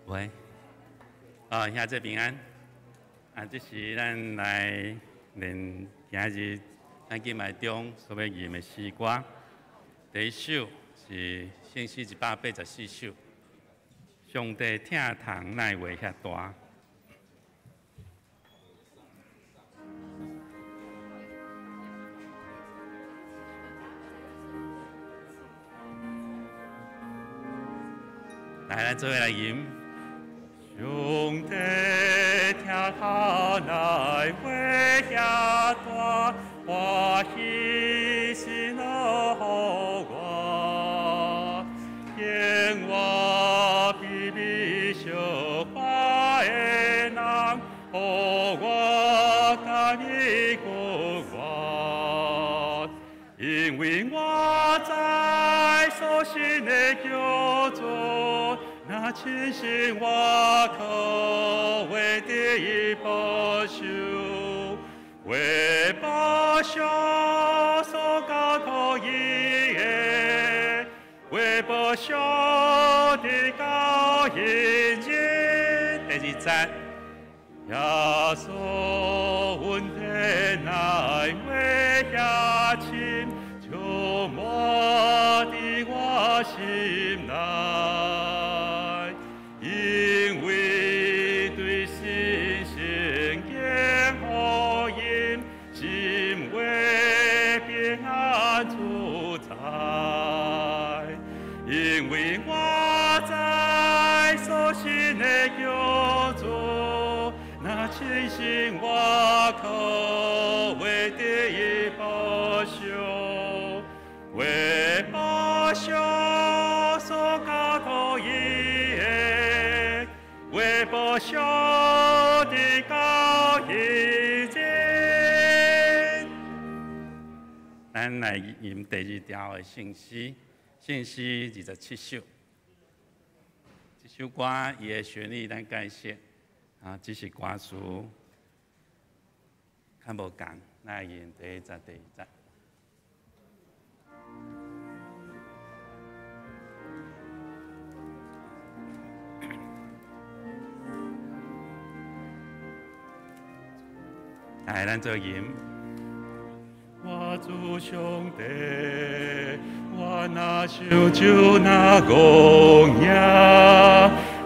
喂，啊，兄弟平安。啊，這是咱來練今日咱敬拜中所欲吟的詩歌。第一首是聖詩184首，上帝疼痛哪會遐大？來，咱做伙來吟。上帝疼痛哪會遐大？歡喜喜樂予我，見我卑微小可的人，予我甲伊復活。因為我知所信的救主，若親身我可為得以保守，為寶血所交託伊的，為寶血的高一日。第二節，耶穌恩典哪會遐深，充滿佇我心內。因為對信心見福音，心會平安自在。因為我知所信的救主，若親身我可為得以保守，為寶血所交託伊的，為寶血的高一日。咱來吟第二條的聖詩，聖詩27首。這首歌伊的旋律咱解釋，啊，只是歌詞較無仝。咱來吟第一節、第二節。來，咱做吟。我主上帝，我若想就若戇影，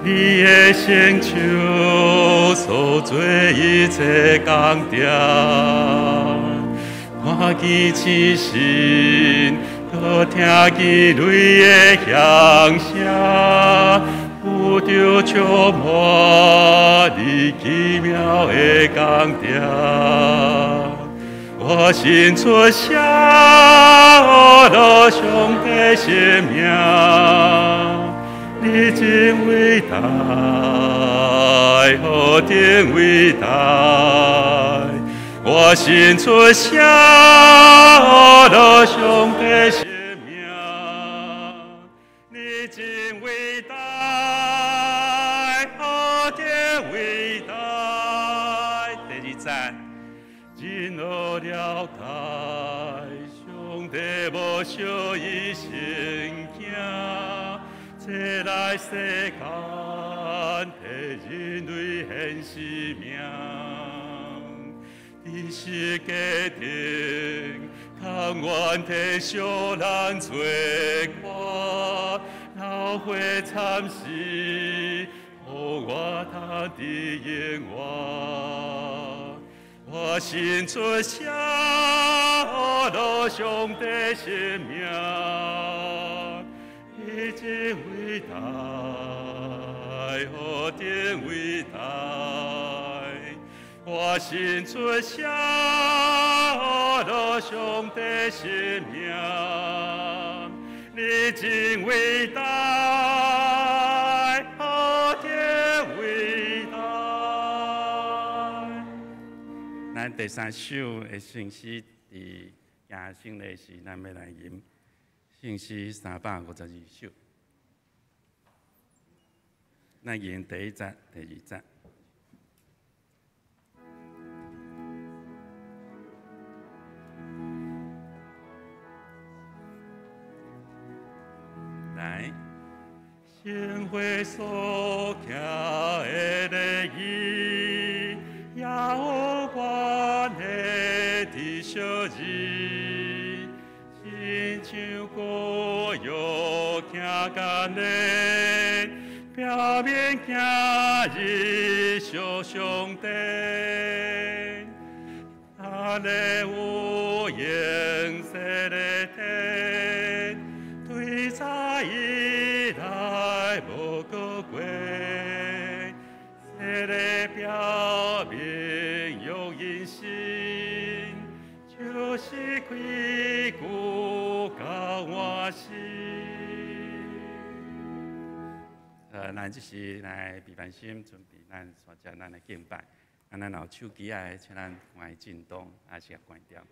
你的聖手所做一切工程，看見起身，閣聽見雷的響聲，有著充滿你奇妙的工程。我心出聲，樂上帝聖名，你真偉大，何等偉大！我心出聲，樂上帝聖名，你真偉大，何等偉大！第二節。真好了解，上帝無小伊成囝，這來世間替人類獻生命，佇十架頂甘願體恤咱罪過，流血慘死，予我通得永活。我心出聲，樂上帝聖名，你真偉大，何等偉大！我心出聲，樂上帝聖名，你真偉大，何等偉大！咱第三首的聖詩，佇行聖禮時，咱欲來吟聖詩352首。咱吟第一節、第二節。來，聖會所行的禮儀，也有關係佇小日，親像羔羊行艱難，表明今日屬上帝。咱的有永世的天，對早以來無改過，這個表明有因信，就是開久到活時。咱這時來備辦心，準備咱刷食咱的敬拜。啊，咱若有手機仔，請咱關震動，抑是關掉。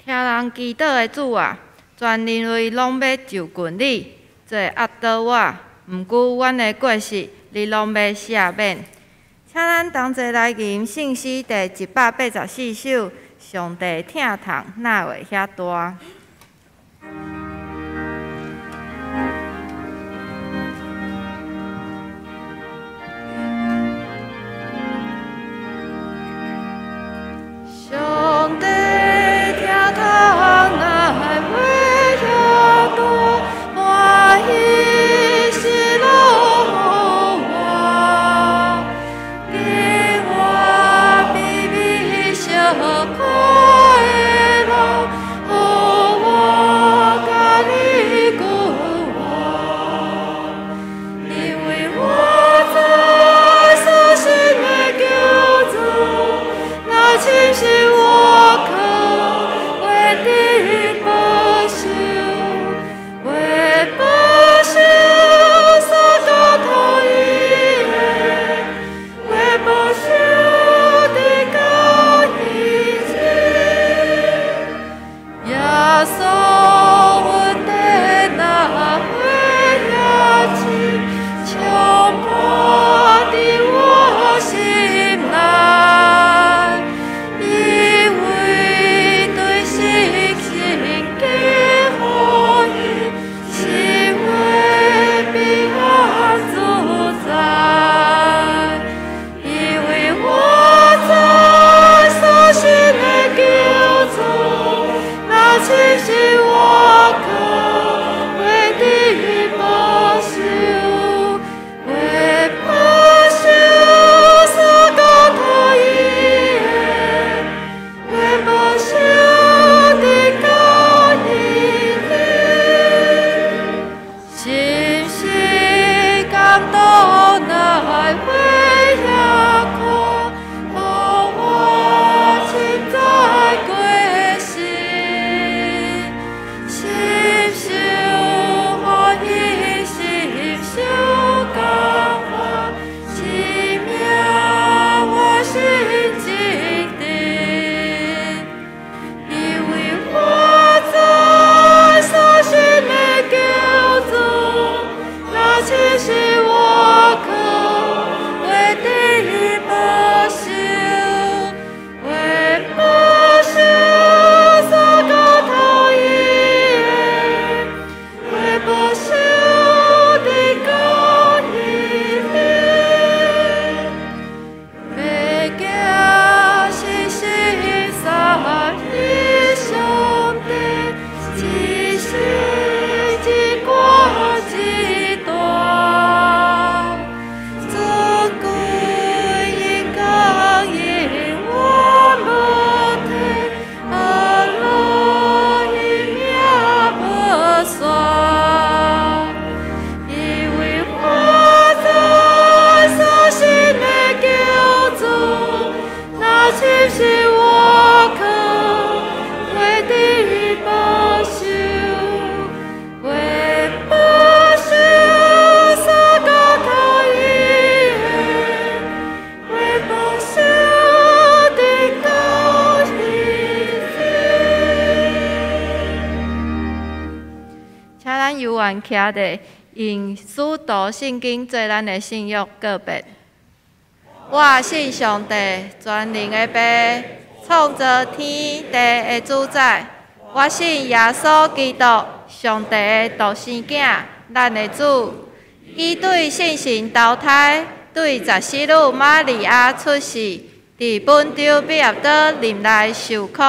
聽人祈禱的主啊，全人類攏欲就近你，罪壓倒我，毋過阮的過失，你攏欲赦免。請咱同齊來吟聖詩第184首《上帝疼痛哪會遐大》。上帝疼痛哪會遐大，歡喜喜樂予我，給我微微小快樂，予我感是我可畏的保守，为保守三角头伊的，为保守的高伊的，是毋是感动来回遐看，予我凊知过失，是毋是予彼心相共款，生命我心坚定，因为我知所信的救主，那真是我可畏的保守，为保守三角头伊的，为保守的高伊的，欲行是心三一上帝，一时一悬一大，尊贵因刚永远无退，阿罗伊命无煞。因为我知所信的救主，那真是我可畏的保守，为保守三角头伊的，为保守的高伊的。请咱犹原徛咧，用使徒信经做咱的信仰告白。我信上帝，全能的父，创造天地的主宰。我信耶稣基督，上帝的独生囝，咱的主。伊对圣神投胎，对十四女玛利亚出世，伫本丢彼拉多忍耐受苦，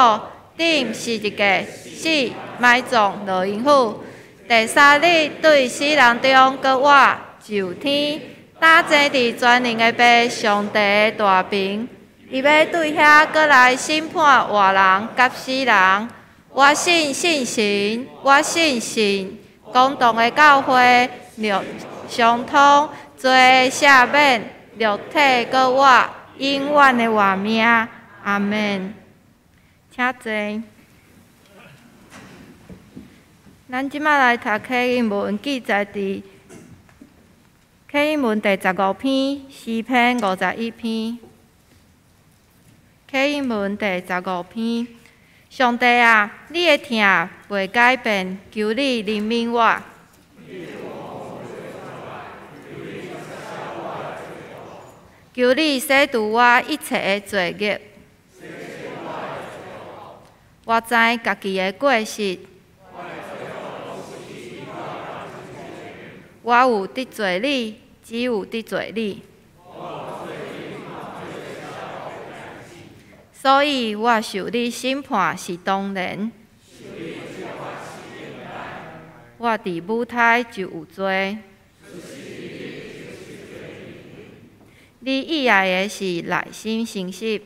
钉十字架，死，埋葬落阴府。第三日对死人中阁活，上天，担坐伫全能的父上帝的大爿。伊欲对遐阁来审判活人佮死人。我信圣神，我信圣公同的教会，相通罪的赦免，肉体阁活，永远的活命。阿们。请坐。咱这摆来读启英文，记载伫启英文第15篇，诗篇51篇。启英文第十五篇，上帝啊，你的疼袂改变，求你怜悯我。求你洗除我一切的罪孽。我知家己的过失。我有得罪你，只有得罪你。所以我受你审判是当然。我伫母胎就有罪。你意爱的是内心诚实。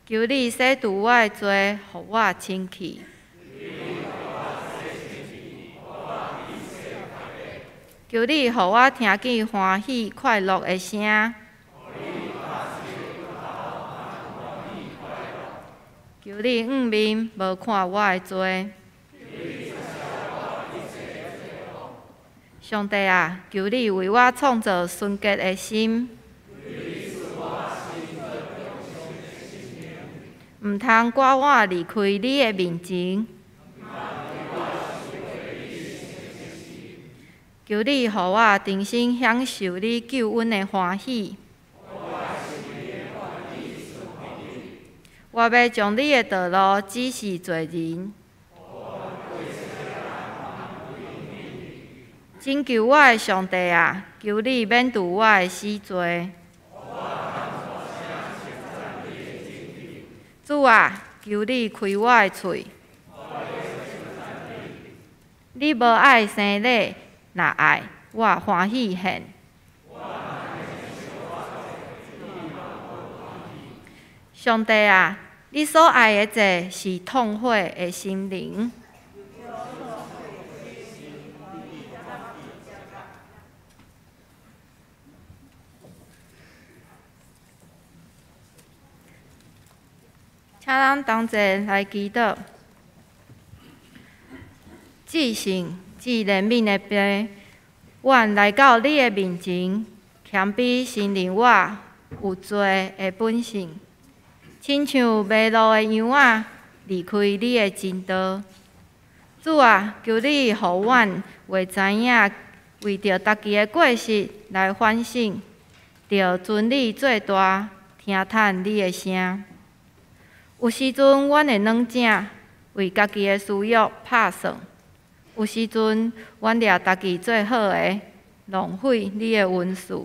求你洗除我的罪，予我清气。求你予我听见欢喜快乐的声。求你向面无看我的罪。上帝啊，求你为我创造纯洁的心。毋通赶我离开你的面前。求你予我重新享受你救恩的欢喜。我欲将你的道路指示罪人。拯救我的上帝啊，求你免除我的死罪。主啊，求你開我的喙。你無愛牲禮，若愛，我歡喜獻。上帝啊，你所愛的祭是痛悔的心靈。請咱同齊來祈禱。至聖至憐憫的父，阮來到你的面前，謙卑承認我有罪的本性，親像迷路的羊仔，離開你的真道。主啊，求你予阮會知影，為著家己的過失來反省，著尊你做大，聽趁你的聲。有時陣，阮會軟正，為家己的私欲拍算；有時陣，阮掠家己做好的，浪費你的恩賜。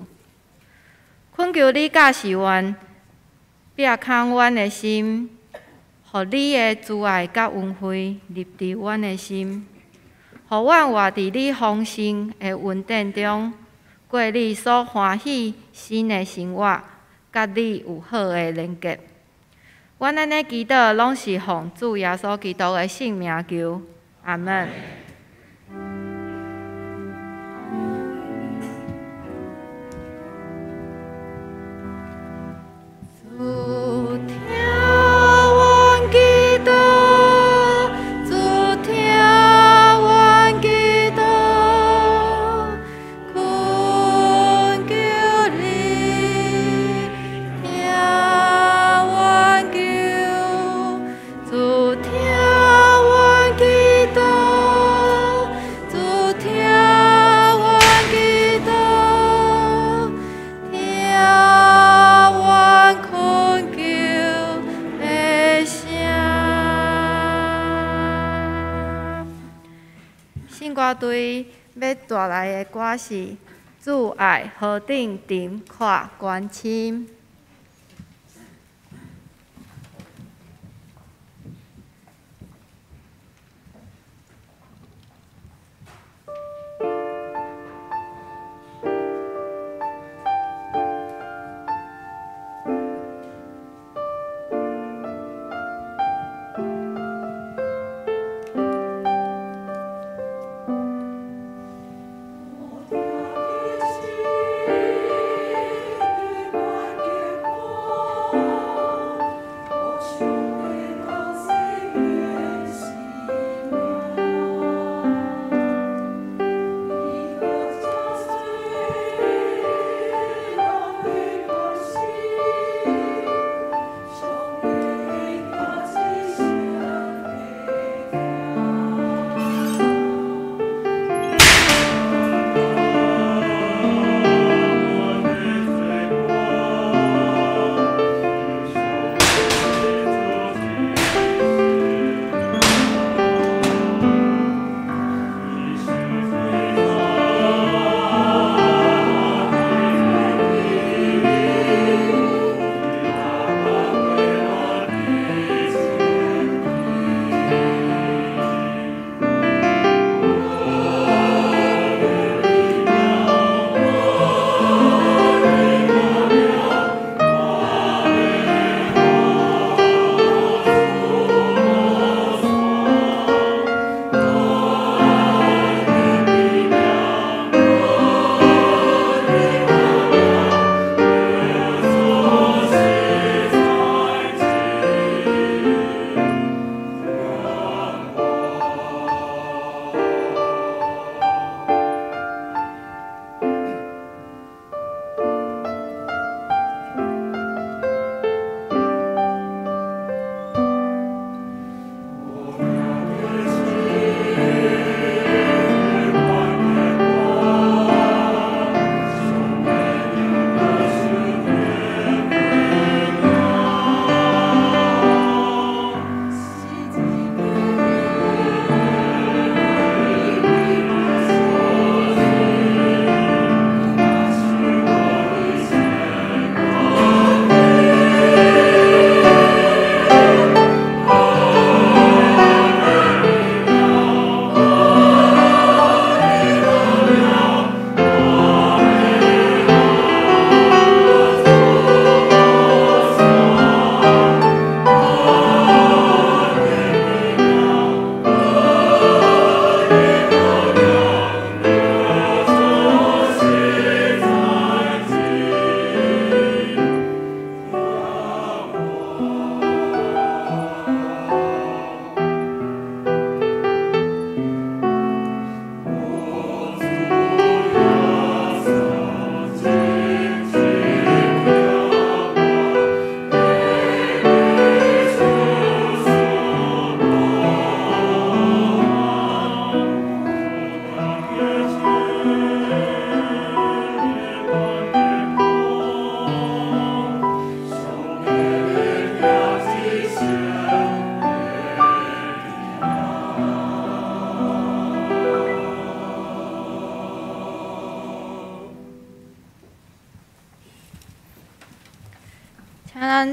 懇求你教示阮，壁空阮的心，予你的慈愛佮恩惠入佇阮的心，予阮活佇你豐盛的恩典中，過你所歡喜新的生活，佮你有好的連結。阮按呢祈禱，攏是奉主耶穌基督的聖名求，阿們。主聽阮祈禱，主聽阮祈禱，懇求你聽阮求，主聽阮祈禱，主聽阮祈禱，聽阮懇求的聲。聖歌隊欲帶來的歌是《主愛何等沉闊關深》。我聽的心，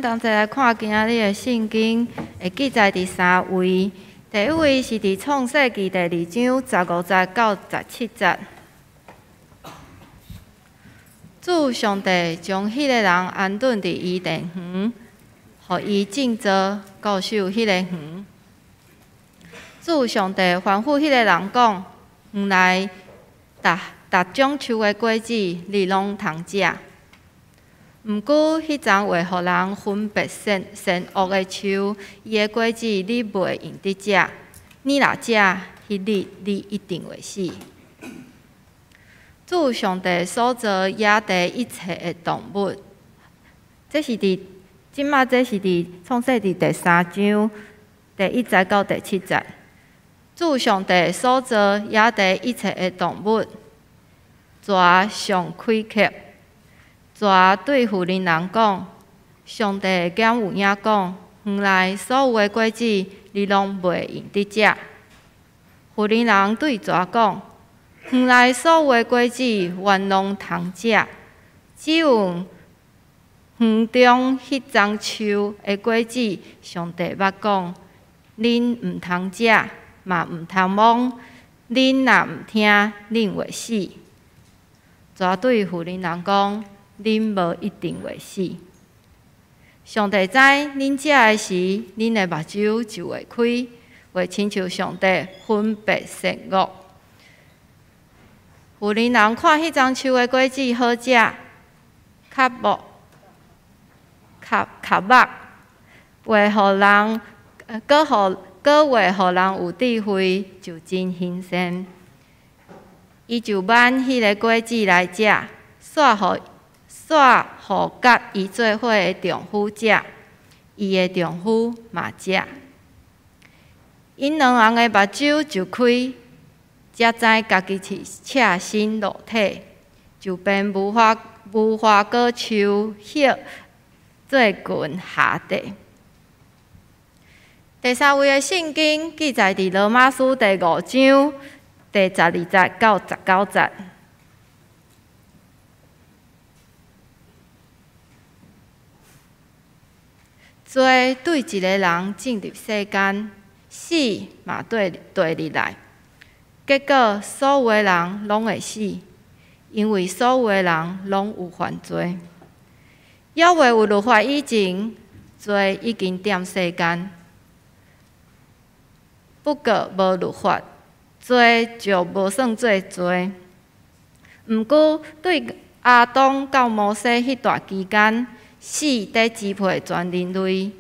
同齊來看今仔日的聖經，會記載佇三位。第一位是佇創世記第二章15節到17節。主上帝將彼个人安頓佇伊甸園，予伊種作固守彼个園。主上帝吩咐彼个人講：園內逐逐種樹的果子，你攏通食。毋過，彼叢會予人分別善善惡的樹，伊的果子你袂用得食。你若食，彼日你一定會死。主上帝所造野地一切的動物，這是佇這馬這是佇創世記第三章第一節到第七節。主上帝所造野地一切的動物，蛇上開口。蛇對婦人人講：上帝敢有影講，園內所有的果子，你攏袂用得食。婦人人對蛇講：園內所有的果子，阮攏通食，只有園中彼叢樹的果子，上帝捌講，恁毋通食，嘛毋通摸，恁若毋聽，恁會死。蛇對婦人人講：恁無一定會死。上帝知恁食的時，恁的目睭就會開，會親像上帝分別善惡。婦人人看彼叢樹的果子好食，合目合合目，會予人，閣予閣會予人有智慧，就真新鮮。伊就挽彼个果子來食，煞予煞予佮伊做伙的丈夫食，伊的丈夫嘛食。𪜶兩人的目睭就開，才知家己是赤身露體，就編無花無花果樹葉做裙鞋底。第三位的聖經記載佇羅馬書第五章第12節到19節。罪對一个人進入世間，死嘛綴綴入來，結果所有的人攏會死，因為所有的人攏有犯罪。猶未有律法以前，罪已經踮世間。不過無律法，罪就無算做罪。毋過對亞當到摩西彼段期間，死佇支配全人類，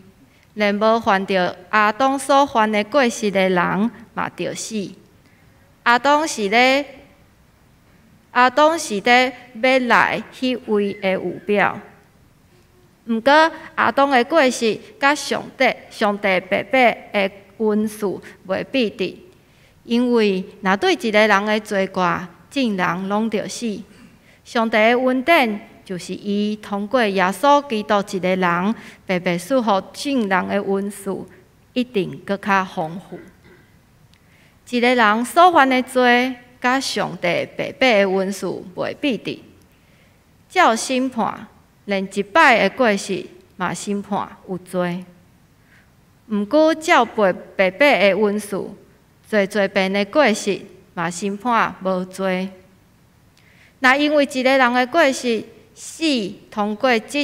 連無犯著亞當所犯的過失的人嘛著死。亞當是咧，亞當是咧欲來彼位的預表。毋過亞當的過失，佮上帝上帝白白的恩賜袂比得，因為若對一个人的罪過，眾人攏著死。上帝的恩典，就是伊通過耶穌基督一个人，白白賜予眾人的恩賜，一定閣較豐富。一个人所犯的罪，佮上帝白白的恩賜袂比得。照審判，連一擺的過失嘛審判有罪。毋過照白白白的恩賜，濟濟遍的過失嘛審判無罪。若因為一个人的過失，死通過這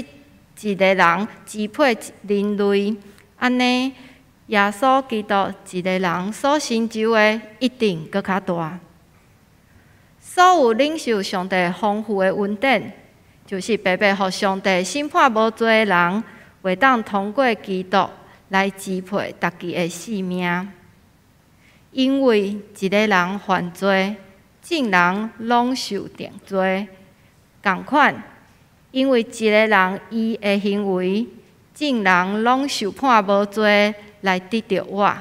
一个人支配人類，按呢，耶穌基督一个人所成就的一定閣較大。所有領受上帝豐富的恩典，就是白白予上帝審判無罪的人，會當通過基督來支配家己的性命。因為一个人犯罪，眾人攏受定罪。仝款，因為一个人伊的行為，眾人攏受判無罪來得著活。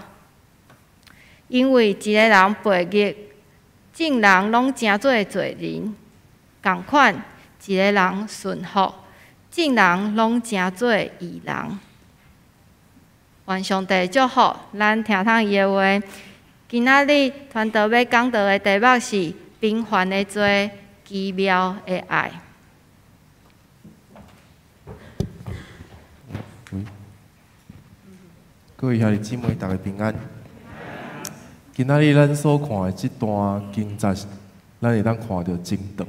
因為一个人悖逆，眾人攏成做罪人。仝款，一个人順服，眾人攏成做義人。願上帝祝福咱聽通伊的話。今仔日傳道欲講道的題目是平凡的罪，奇妙的愛。各位兄弟姊妹，大家平安。今仔日咱所看的這段經節，咱會當看著真長。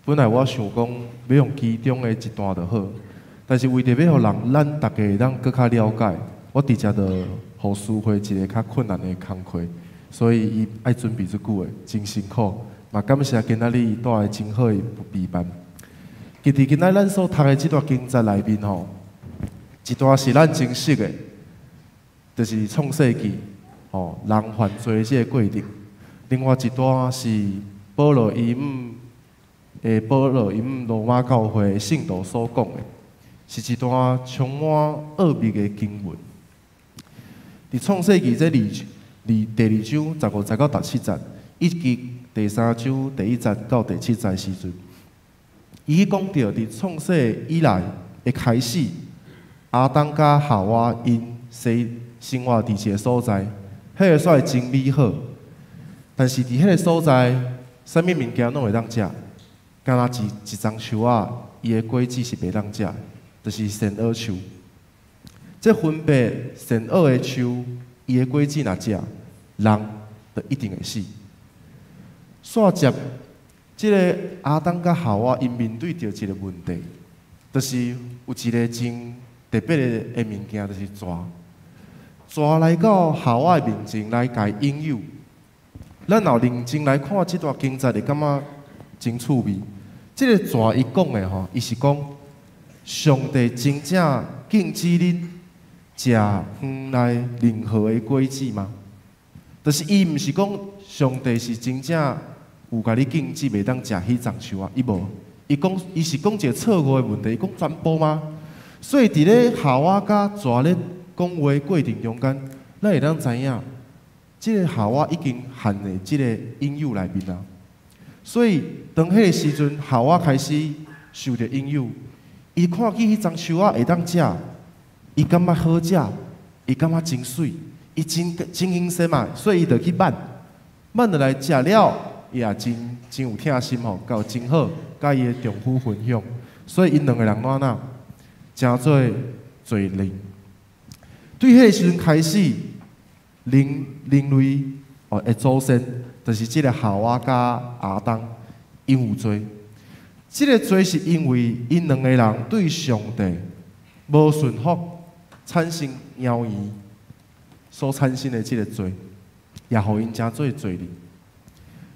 本來我想講欲用其中的一段就好，但是為著欲予人咱逐家會當閣較了解，我直接就予書會一個較困難的工課，所以伊愛準備足久的，真辛苦。嘛感謝今仔日伊帶來真好的陪伴。其實今仔咱所讀的這段經節內面吼，一段是咱真熟的，就是創世記，吼人犯罪這个過程。另外一段是保羅伊向羅馬教會聖徒所講的，是一段充滿奧秘的經文。佇創世記這第二章15節到17節，以及第三章第一節到第七節時陣，伊講著佇創世以來的開始，亞當佮夏娃𪜶生活佇一个所在，彼个所在真美好。但是佇彼个所在，啥物物件攏會當食，干焦一叢樹仔，伊的果子是袂當食，就是善惡樹。這分別善惡的樹，伊的果子若食，人就一定會死。煞接，這个亞當佮夏娃𪜶面對著一个問題，就是有一个真特別的物件，就是蛇。蛇來到夏娃的面前來共伊引誘。咱若認真來看這段經節，會感覺真趣味。這个蛇伊講的吼，伊是講上帝真正禁止恁食園內任何的果子嗎？就是伊毋是講上帝是真正有共你禁止袂當食彼叢樹仔，伊無。伊講伊是講一个錯誤的問題，伊講全部嗎？所以佇咧夏娃佮蛇咧講話過程中間，咱會當知影，這个夏娃已經陷佇這个引誘內面啊。所以當彼个時陣，夏娃開始受著引誘，伊看見彼叢樹仔會當食，伊感覺好食，伊感覺真媠，伊真真新鮮嘛，所以伊就去挽，挽落來食了，伊也真真有疼心吼，夠真好，佮伊的丈夫分享，所以𪜶兩个人怎樣，成做罪人。對彼个時陣開始，人類哦的祖先，就是這个夏娃佮亞當，𪜶有罪。這个罪是因為𪜶兩个人對上帝無順服，產生謠言所產生的這个罪，也予𪜶成做罪人。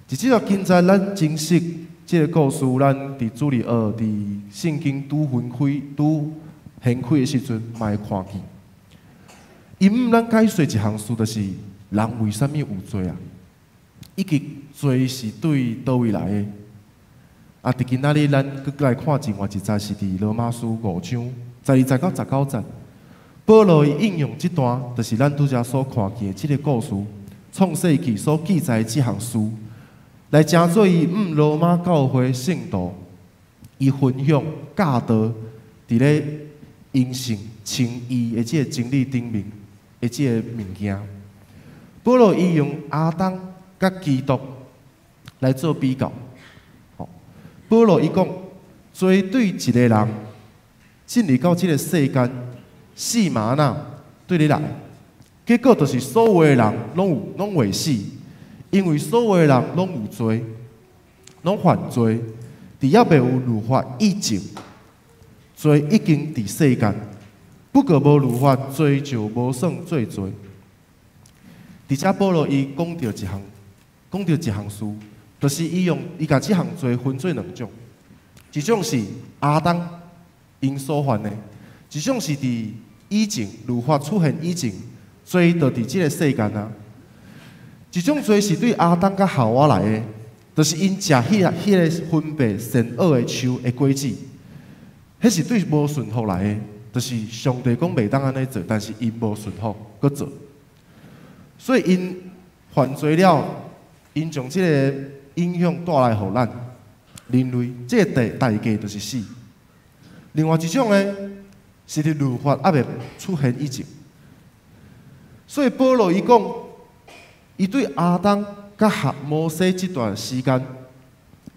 佇這个經節，咱真熟這个故事，咱佇主日學、佇聖經拄分開、拄掀開的時陣，嘛會看見。伊向咱解說一項事，就是人為啥物有罪啊？以及罪是對佗位來的？啊，佇今仔日咱閣來看另外一節，是佇羅馬書五章12節到19節。保羅伊應用這段，就是咱拄才所看見的這个故事，創世記所記載的這項事，來成做伊向羅馬教會聖徒，伊分享教導佇咧因信稱義的這个真理頂面的這个物件。保羅伊用亞當佮基督來做比較。保羅伊講，罪對一个人進入到這个世間，死嘛按怎對你來，結果就是所有的人攏有攏會死，因為所有的人攏有罪，攏犯罪，佇猶未有律法以前，罪已經佇世間，不過無律法，罪就無算做罪。佇遮保羅伊講著一項，講著一項事，就是伊用伊共這項罪分做兩種，一種是亞當𪜶所犯的，一種是佇以前律法出現以前，罪就佇這个世間啊。一種罪是對亞當佮夏娃來的，就是𪜶食彼个分別善惡的樹的果子，彼是對無順服來的，就是上帝講袂當按呢做，但是𪜶無順服，閣做，所以𪜶犯罪了，𪜶將這个影響帶來予咱人類，這个代價就是死。另外一種呢，是佇律法猶未出現以前，所以保羅伊講，伊對亞當佮摩西這段時間，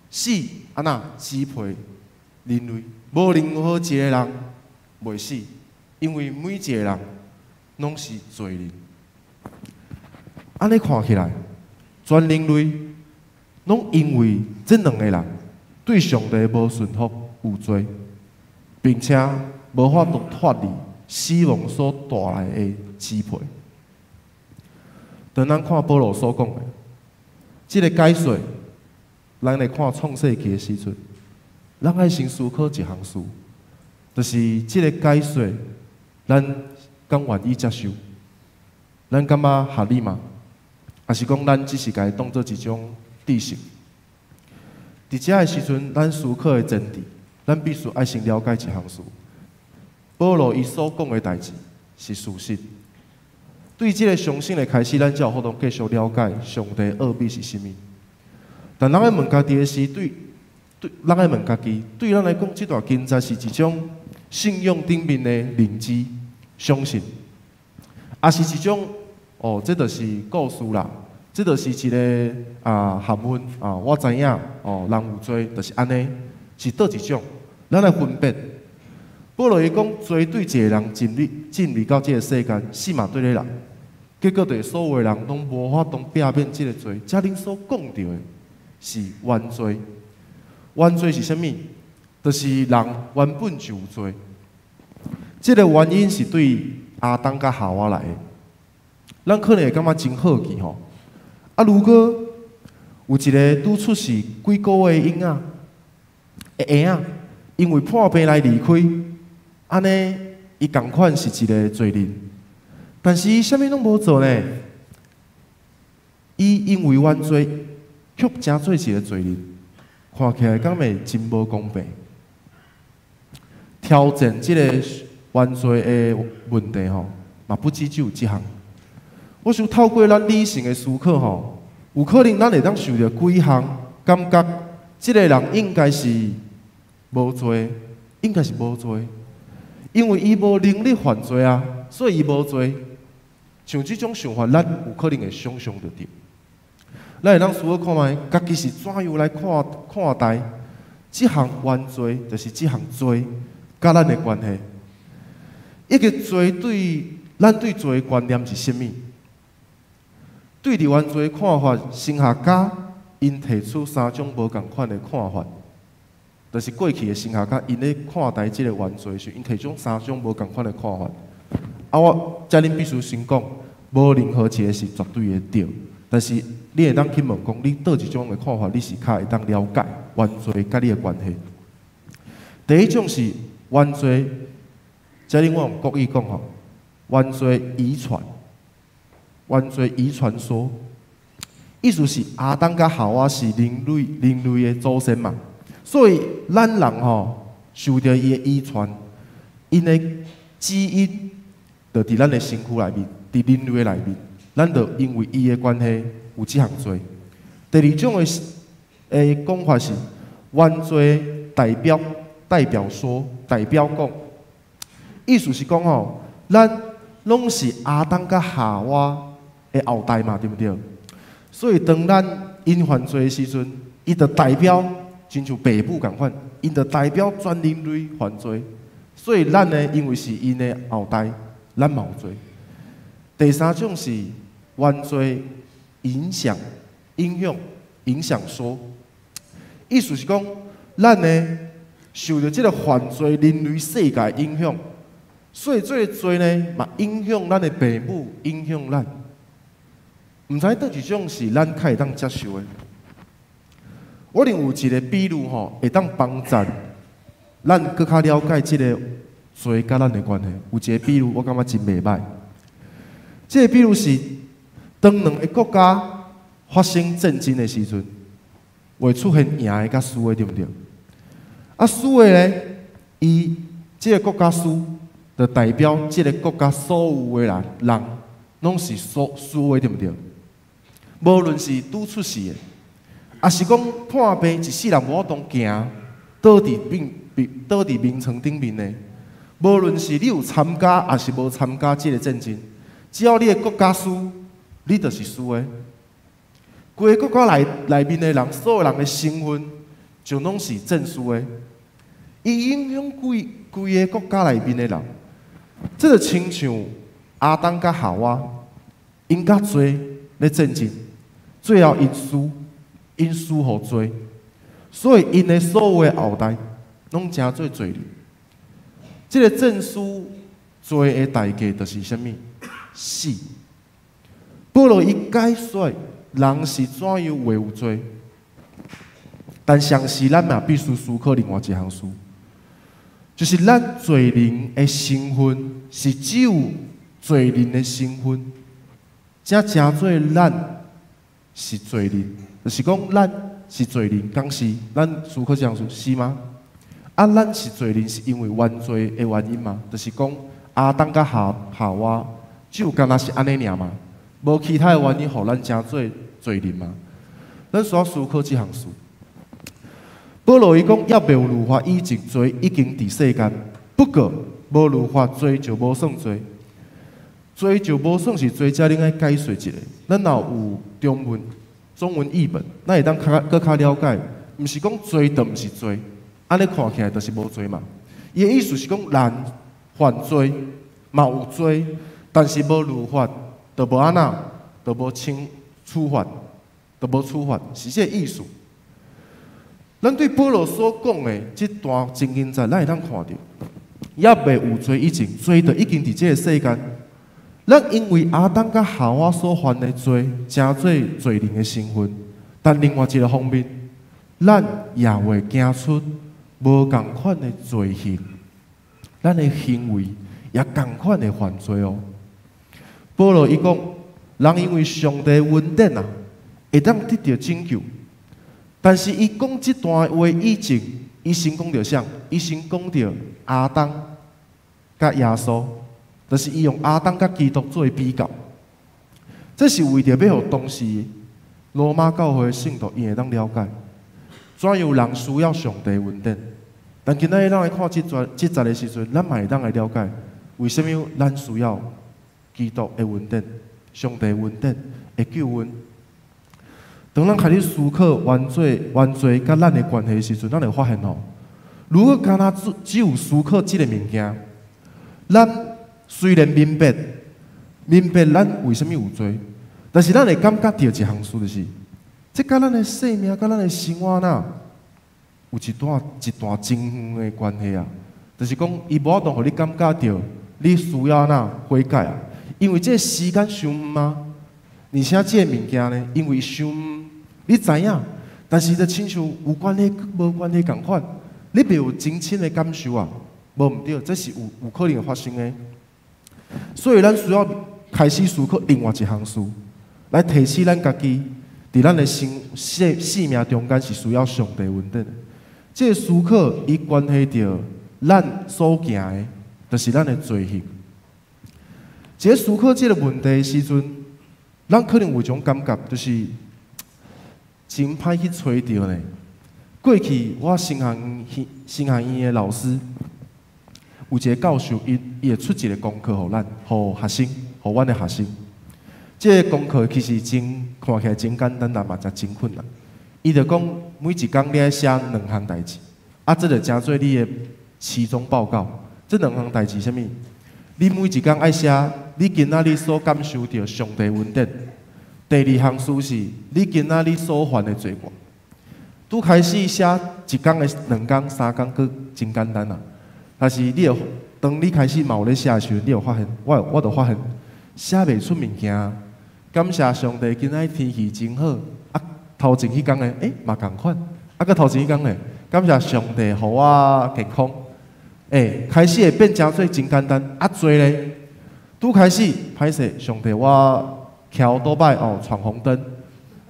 死按怎支配人類，無任何一个人袂死，因為每一个人攏是罪人。按呢看起來，全人類攏因為這兩个人對上帝無順服、有罪，並且無法度脫離死亡所帶來的支配。當咱看保羅所講的，這个解說，咱來看創世記的時陣，咱愛先思考一項事，就是這个解說，咱敢願意接受？咱感覺合理嗎？抑是講咱只是共伊當做一種知識？佇遮的時陣，咱思考的前提，咱必須愛先了解一項事。保羅伊所講的代誌是事實。對這个相信的開始，咱才有法度繼續了解上帝奧秘是啥物。但咱愛問家己的是，對，咱愛問家己，對咱來講，這段經節是一種信仰頂面的認知、相信，抑是一種哦，這就是故事啦，這就是一个學問啊，我知影哦，人有罪就是按呢，是佗一種？咱來分別。保羅伊講，罪對一个人進入到這个世間，死嘛對咧人，結果就是所有的人攏無法度避免這个罪。遮恁所講著的是原罪，原罪是啥物？就是人原本就有罪。這个原因是對亞當佮夏娃來的。咱可能會感覺真好奇吼，啊，如果有一个拄出世幾个月的嬰仔，的嬰仔，因為破病來離開，按呢，伊仝款是一个罪人，但是伊啥物攏無做呢？伊因為原罪，卻成做一个罪人，看起來敢會真無公平？挑戰這个原罪的問題吼，嘛不止只有這項。我想透過咱理性的思考吼，有可能咱會當想著幾項，感覺這个人應該是無罪，應該是無罪，因為伊無能力犯罪啊，所以伊無罪。像這種想法，咱有可能會想像著對。咱會當思考看覓，家己是怎樣來看待這項原罪，就是這項罪佮咱的關係。一个罪對咱對罪的觀念是啥物？對佇原罪的看法，神學家𪜶提出三種無仝款的看法，就是過去的神學家𪜶咧看待這个原罪時，𪜶提出三種無仝款的看法。啊，我遮恁必須先講，無任何一个是絕對的對。但是你會當去問講，你佗一種的看法，你是較會當了解原罪佮你的關係。第一種是原罪，遮恁我用國語講吼，原罪遺傳。原罪遺傳說，意思是亞當佮夏娃是人類的祖先嘛，所以咱人吼受著伊的遺傳，𪜶的基因就佇咱的身軀內面，佇人類的內面，咱就因為伊的關係有這項罪。第二種的講法是原罪代表說，代表講，意思是講吼，咱攏是亞當佮夏娃的後代嘛，對毋對？所以當咱𪜶犯罪的時陣，伊就代表親像父母仝款，𪜶就代表全人類犯罪。所以咱呢，因為是𪜶的後代，咱嘛有罪。第三種是原罪影響、影響、影響說，意思是講，咱呢受著這个犯罪人類世界影響，所以這个罪呢嘛影響咱的父母，影響咱。毋知佗一種是咱較會當接受的。我認為有一个比喻吼，會當幫助咱閣較了解這个罪佮咱的關係。有一个比喻，我感覺真袂䆀。這个比喻是，當兩个國家發生戰爭的時陣，會出現贏的佮輸的，對毋對？啊，輸的咧，伊這个國家輸，就代表這个國家所有的人攏是輸的，對毋對？無論是拄出世的，抑是講破病一世人無法度行，倒佇眠床頂面的，無論是你有參加，抑是無參加這个戰爭，只要你的國家輸，你就是輸的。規个國家內面的人，所有人的身份就攏是戰輸的。伊影響規個國家內面的人，這就親像亞當佮夏娃，𪜶佮罪咧戰爭，最後𪜶輸，𪜶輸予罪，所以𪜶的所有的後代攏成做罪人。這个戰輸罪的代價就是啥物？死。保羅伊解說人是怎樣會有罪，但同時咱嘛必須思考另外一項事，就是咱罪人的身份是只有罪人的身份，才成做咱是罪人，就是講咱是罪人，敢是咱思考這項事是嗎？啊，咱是罪人是因為原罪的原因嗎？就是講亞當佮夏娃只有敢若是按呢爾嗎？無其他的原因，予咱成做罪人嗎？咱需要思考這項事。保羅伊講，猶未有律法以前，罪已經佇世間。不過無律法，罪就無算罪。罪就無算是罪，這恁愛解說一下。咱若有中文譯本，咱會當較閣較了解。毋是講罪就毋是罪，按呢看起來就是無罪嘛。伊的意思是講，人犯罪嘛有罪，但是無律法，就無按怎，就無懲處罰，就無處罰，是這個意思。咱對保羅所講的這段真經節，咱會當看著，猶未有罪以前，罪就已經佇這個世間。咱因為亞當佮夏娃所犯的罪，成做罪人的身份。但另外一個方面，咱也會行出無仝款的罪行，咱的行為也仝款的犯罪哦。保羅伊講，人因為上帝恩典啊，會當得著拯救。但是伊講這段話以前，伊先講著啥？伊先講著亞當佮耶穌，就是伊用亞當佮基督做比較。這是為著欲予當時羅馬教會的聖徒𪜶會當了解，怎樣人需要上帝恩典。但今仔日咱來看這節的時陣，咱嘛會當來了解，為啥物咱需要基督的恩典、上帝恩典的救恩。當咱開始思考原罪佮咱的關係的時陣，咱會發現吼，如果敢若只有思考這个物件，咱雖然明白咱為啥物有罪，但是咱會感覺著一項事，就是這佮咱的生命、佮咱的生活若有一段真遠的關係啊。就是講，伊無法度予你感覺著你需要按怎悔改啊，因為這个時間傷遠啊，而且這个物件呢，因為傷遠，你知影，但是就親像有關係無關係仝款，你袂有真深的感受啊，無毋對，這是有可能會發生的。所以咱需要開始思考另外一項事，來提醒咱家己，佇咱的生命中間是需要上帝恩典的。這个思考伊關係著咱所行的，就是咱的罪行。這个思考這个問題的時陣，咱可能有一種感覺，就是真歹去揣著呢。過去我神學院的老師有一個教授，伊會出一個功課予咱，予學生，予阮的學生。這个功課其實真看起來真簡單，但嘛真困難。伊就講每一工你愛寫兩項代誌，啊，這就成做你的期中報告。這兩項代誌啥物？你每一工愛寫你今仔日所感受著上帝恩典。第二項事是你今仔日所犯的罪過。拄開始寫一工的兩工、三工，閣真簡單啊。但是你會當你開始嘛有咧寫的時陣，你會發現，我就發現寫袂出物件。感謝上帝，今仔日天氣真好。啊，頭前彼工的，嘛仝款。啊，閣頭前彼工的，感謝上帝予我健康。開始會變成做真簡單。啊，做咧，拄開始歹勢，上帝我騎歐多擺哦，闖紅燈。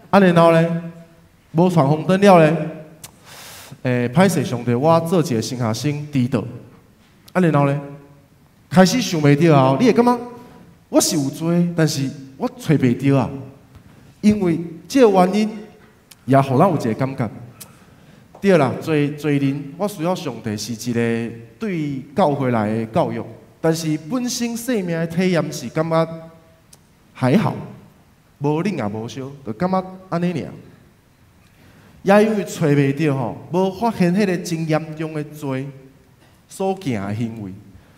啊，然後咧，無闖紅燈了咧，歹勢上帝我做一个新學生遲到。啊，然後咧，開始想袂著啊！你會感覺我是有罪，但是我揣袂著啊。因為這个原因，也予咱有一个感覺。對啦，罪人，我需要上帝是一个對教會來的教育，但是本身生命的體驗是感覺還好，無冷也無燒，就感覺按呢爾。也因為揣袂著吼，無發現彼个真嚴重的罪所行的行為，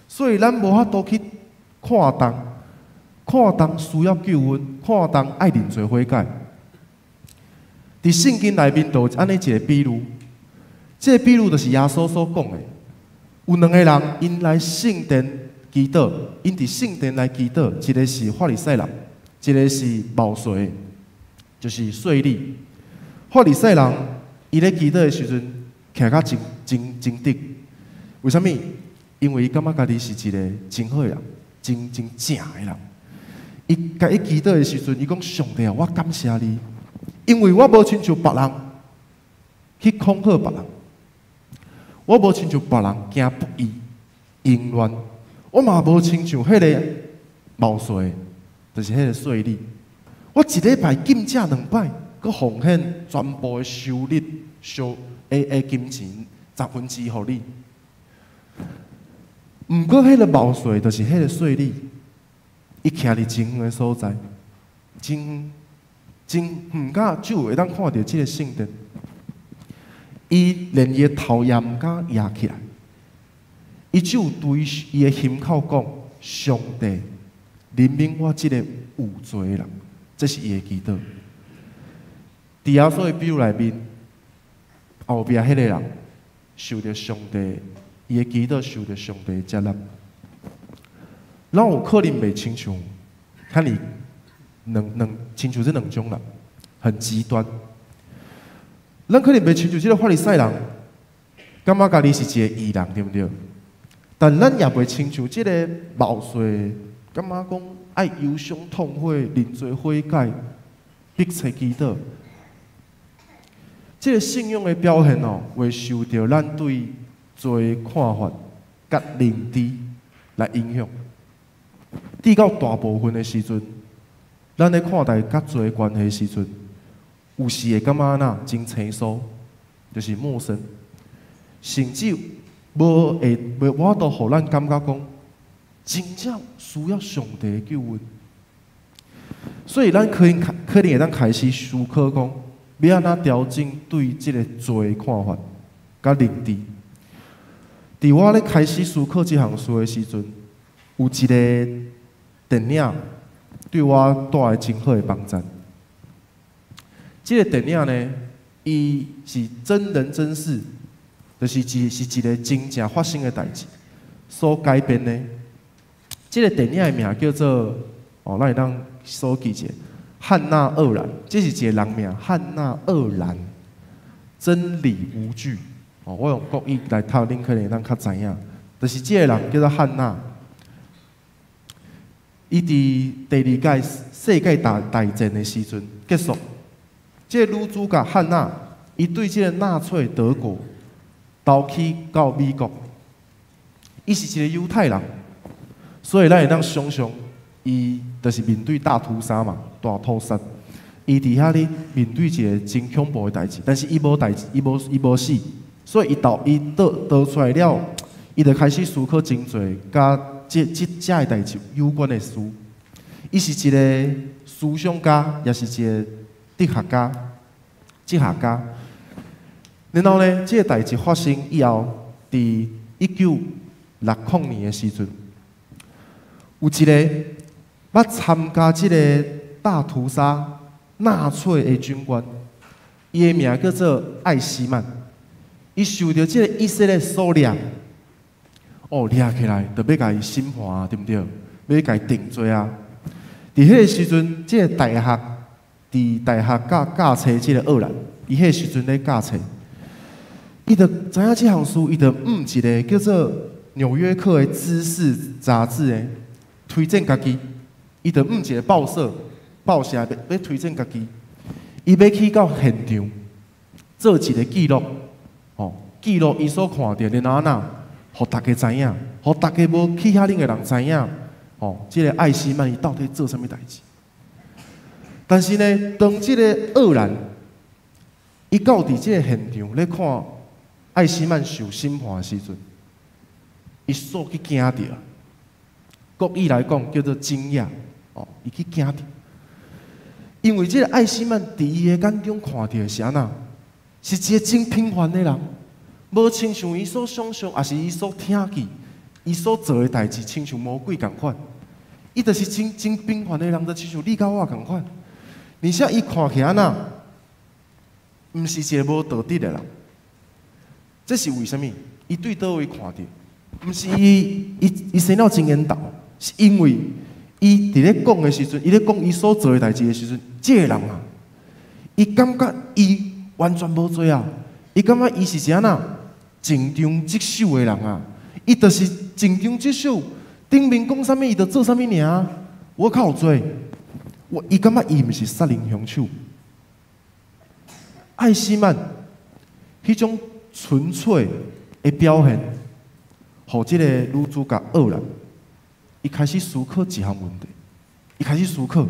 所以咱無法度去看重，看重需要救恩，看重愛認罪悔改。佇聖經內面就有按呢一个比喻，這个比喻就是耶穌所講的。有兩个人，𪜶來聖殿祈禱，𪜶佇聖殿來祈禱，一个是法利賽人，一个是謀稅，就是稅吏。法利賽人伊咧祈禱的時陣，徛較真真真直。為啥物？因為伊感覺家己是一个真好的人，真真正的人。伊共伊祈禱的時陣，伊講：上帝啊，我感謝你，因為我無親像別人去恐嚇別人，我無親像別人行不義、淫亂，我嘛無親像彼个謀稅，就是彼个稅吏。我一禮拜禁食兩擺，閣奉獻全部的收入、收的的金錢十分之一予你。毋過，彼个謀稅就是彼个稅吏，伊徛佇真遠的所在，真遠真遠甲就會當看著這个聖殿。伊連伊的頭也毋敢搖起來，伊只有對伊的心口講：上帝，憐憫我這个有罪的人。這是伊的祈禱。佇耶穌的比喻內面，後壁彼个人受著上帝，伊的祈禱受著上帝的接納。咱有可能袂親像，遐爾兩兩親像這兩種人，很極端。咱可能袂親像這个法利賽人，感覺家己是一个義人，對毋對？但咱也袂親像這个謀稅，感覺講愛憂傷痛悔、認罪悔改、迫切祈禱。這个信仰的表現哦，會受著咱對罪的看法佮認知來影響。至到大部分的時陣，咱咧看待佮罪的關係時陣，有時會感覺按怎真生疏，就是陌生，甚至無會無法度予咱感覺講真正需要上帝的救恩。所以咱可能可能會當開始思考講，欲按怎調整對這个罪的看法佮認知。佇我咧開始思考這項事的時陣，有一个電影對我帶來真好的幫助。這个電影呢，伊是真人真事，就是一是一个真正發生的代誌所改編的。這个電影的名叫做哦，咱會當搜記者，漢娜·鄂蘭，這是一个人名，漢娜·鄂蘭，真理無懼。哦，我用國語來讀，恁可能會當較知影。就是這个人叫做漢娜，伊佇第二屆世界大大戰的時陣結束，這个女主角漢娜，伊對這个納粹德國逃去到美國，伊是一个猶太人，所以咱會當想象，伊就是面對大屠殺嘛，大屠殺，伊佇遐咧面對一个真恐怖的代誌，但是伊無代誌，伊無伊無死，所以伊逃伊逃逃出來了，伊就開始思考真濟佮這這遮的代誌有關的事。伊是一个思想家，也是一个哲學家、哲學家。然後呢，這个代誌發生以後，佇1960年的時陣，有一个捌參加這个大屠殺納粹的軍官，伊的名叫做艾希曼。伊受著這个以色列所掠，哦，掠起來就欲共伊審判，對毋對？欲共伊定罪啊！佇彼个時陣，這个大學佇大學教教冊這个鄂蘭，伊彼个時陣咧教冊，伊就知影這項事，伊就向一个叫做《紐約客》的知識雜誌的推薦家己，伊就向一个報社報社欲欲推薦家己，伊欲去到現場做一个記錄，吼，記錄伊所看著，然後按怎，予大家知影，予大家無去遐爾的人知影，吼，這个艾希曼伊到底做啥物代誌？但是呢，當這个鄂蘭伊到佇這个現場咧看艾希曼受審判的時陣，伊煞去驚著。國語來講叫做驚訝，哦，伊去驚著，因為這个艾希曼佇伊的眼中看著的是按怎？是一个真平凡的人，無親像伊所想象，抑是伊所聽見，伊所做的代誌，親像魔鬼仝款。伊就是真真平凡的人，就親像你佮我仝款。而且伊看起來按怎，毋是一個無道德的人。這是為啥物？伊對佗位看著，毋是伊生了真緣投，是因為伊佇咧講的時陣，伊咧講伊所做的代誌的時陣，這個人啊，伊感覺伊完全無罪啊，伊感覺伊是啥呐？盡忠職守的人啊，伊就是盡忠職守，頂面講啥物，伊就做啥物爾。我較有罪，伊感覺伊毋是殺人兇手。艾希曼彼種純粹的表現，予這個女主角愕然，伊開始思考一項問題，伊開始思考，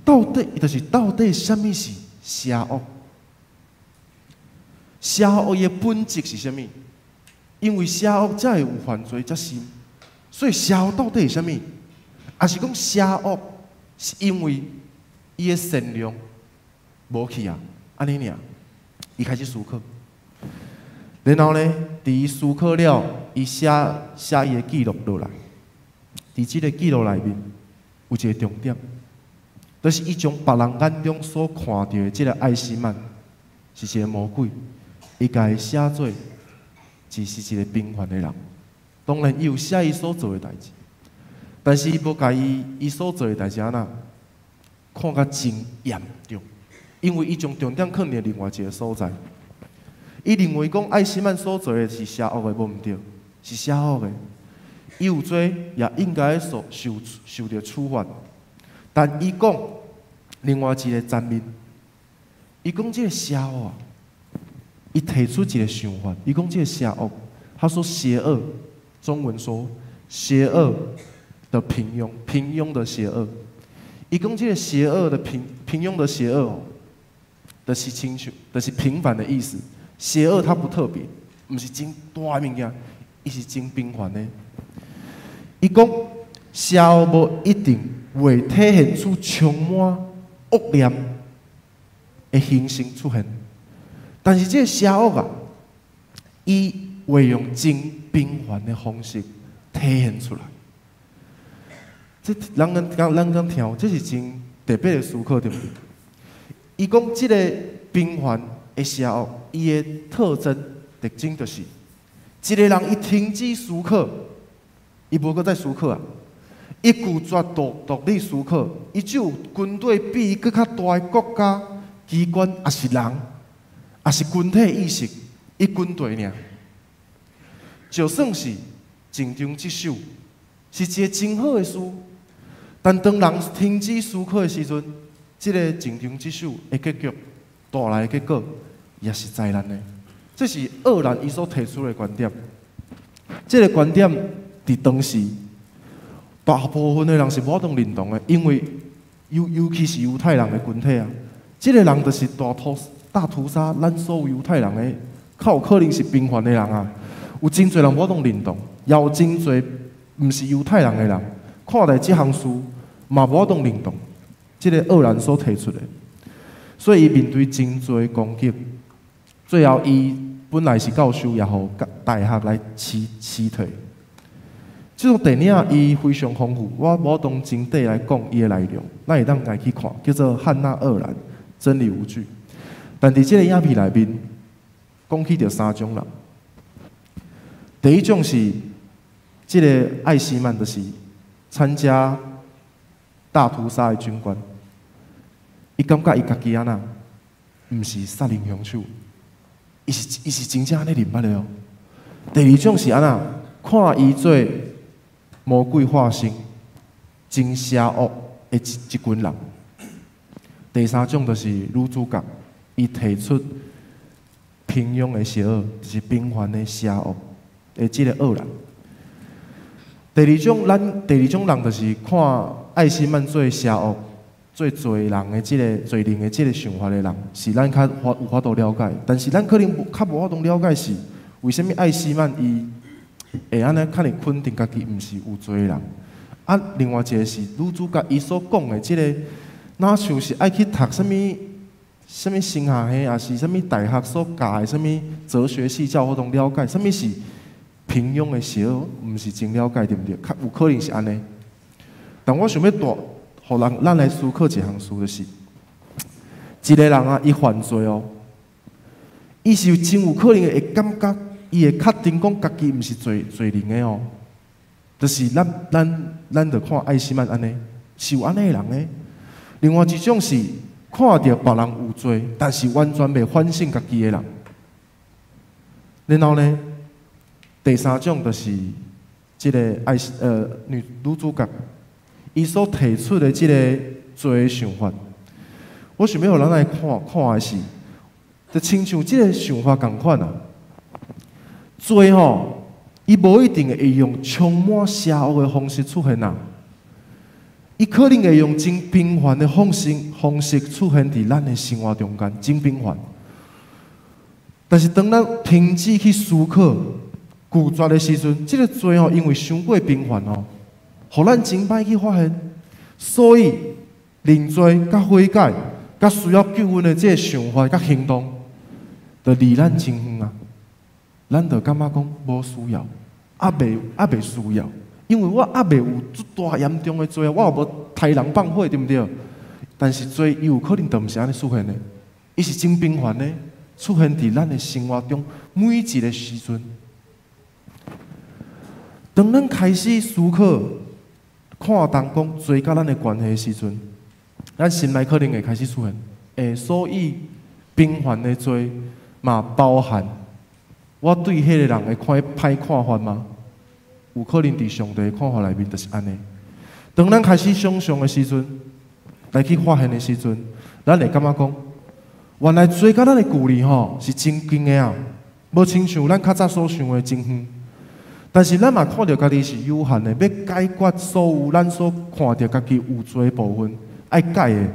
到底伊就是到底啥物是邪惡？邪惡的本質是啥物？因為邪惡才會有犯罪才深，所以邪惡到底是啥物？抑是講邪惡是因為伊的善良無去啊？按呢爾，伊開始思考。然後呢，佇伊思考了，伊寫寫伊的記錄落來。佇這個記錄內面，有一個重點，就是伊將別人眼中所看著的這個艾希曼是一個魔鬼，伊共伊寫做只是一個平凡的人。當然，伊有寫伊所做的代誌，但是伊無共伊所做的代誌按怎看甲真嚴重，因為伊將重點放佇另外一個所在。伊認為講艾希曼所做的是邪惡的，無毋對，是邪惡的。伊有罪，也應該受著處罰。但伊講另外一個層面，伊講這個邪惡啊，伊提出一個想法，伊講這個邪惡，他說邪惡，中文說邪惡的平庸，平庸的邪惡。伊講這個邪惡的平庸的邪惡哦，就是親像，就是平凡的意思。邪惡它不特別，毋是真大的物件，伊是真平凡的。伊講邪惡無一定會體現出充滿惡念的形式出現，但是這個邪惡啊，伊會用真平凡的方式體現出來。這咱敢聽，這是真特別的思考，對毋對？伊講這個平凡的邪惡，伊的特徵特徵就是，一個人伊停止思考，伊無閣再思考啊，伊拒絕獨立思考，伊只有軍隊比伊閣較大的國家機關，抑是人，抑是群體意識，伊軍隊爾。就算是盡忠職守，是一個真好的事，但當人停止思考的時陣，這個盡忠職守的結局帶來的結果，也是災難的。這是鄂蘭伊所提出的觀點。這個觀點佇當時，大部分的人是無法度認同的，因為尤其是猶太人的群體啊，這個人就是大屠殺咱所有猶太人的，較有可能是平凡的人啊。有真濟人無法度認同，也有真濟毋是猶太人的人，看待這項事嘛無法度認同。這個鄂蘭所提出的，所以伊面對真濟攻擊，最後伊本來是教授，也予大學來辭退。這部電影伊非常豐富，我無當真底來講伊的內容，咱會當家去看，叫做《漢娜·鄂蘭：真理無懼》。但佇這個影片內面，講起著三種人。第一種是這個艾希曼，就是參加大屠殺的軍官，伊感覺伊家己按怎，毋是殺人兇手，伊是真正按呢認捌的哦。第二種是按怎，看伊做魔鬼化身，真邪惡的一群人。第三種就是女主角，伊提出平庸的邪惡，就是平凡的邪惡的這個惡人。第二種，咱第二種人就是看艾希曼做邪惡、做罪人的這個罪人的這個想法的人，是咱較有法度了解。但是咱可能較無法度了解是，為啥物艾希曼伊會按呢較爾肯定家己毋是有罪的人？啊，另外一個是女主角伊所講的這個，若像是愛去讀啥物、啥物神學系，抑是啥物大學所教的啥物哲學系，才有法度了解啥物是平庸的邪惡，毋是真了解，對毋對？較有可能是按呢。但我想欲帶，予人咱來思考一項事，就是一個人啊，伊犯罪哦，伊是真有可能會感覺，伊會確定講家己毋是罪罪人的哦。就是咱著看艾希曼按呢，是有按呢的人的。另外一種是看著別人有罪，但是完全袂反省家己的人。然後呢，第三種就是這个愛女女主角，伊所提出的這个罪的想法，我想欲予咱來看看的是，就親像這个想法仝款啊。罪吼，伊無一定會用充滿邪惡的方式出現啊，伊可能會用真平凡的方式出現佇咱的生活中間，真平凡。但是當咱停止去思考、拒絕的時陣，這个罪吼，因為傷過平凡哦，予咱真歹去發現。所以認罪、佮悔改、佮需要救恩的這个想法佮行動，就離咱真遠啊。咱就感覺講無需要，猶未需要，因為我猶未有足大嚴重的罪，我也無刣人放火，對毋對？但是罪伊有可能就毋是按呢出現的，伊是真平凡的，出現佇咱的生活中每一个時陣。當咱開始思考、看重講罪佮咱的關係的時陣，咱心內可能會開始出現，所以平凡的罪嘛包含我對彼个人的看歹看法嗎？有可能佇上帝的看法內面就是按呢。當咱開始想象的時陣，來去發現的時陣，咱會感覺講，原來罪佮咱的距離吼是真近的啊，無親像咱較早所想的真遠。但是咱嘛看著家己是有限的，欲解決所有咱所看著家己有罪的部分，愛改的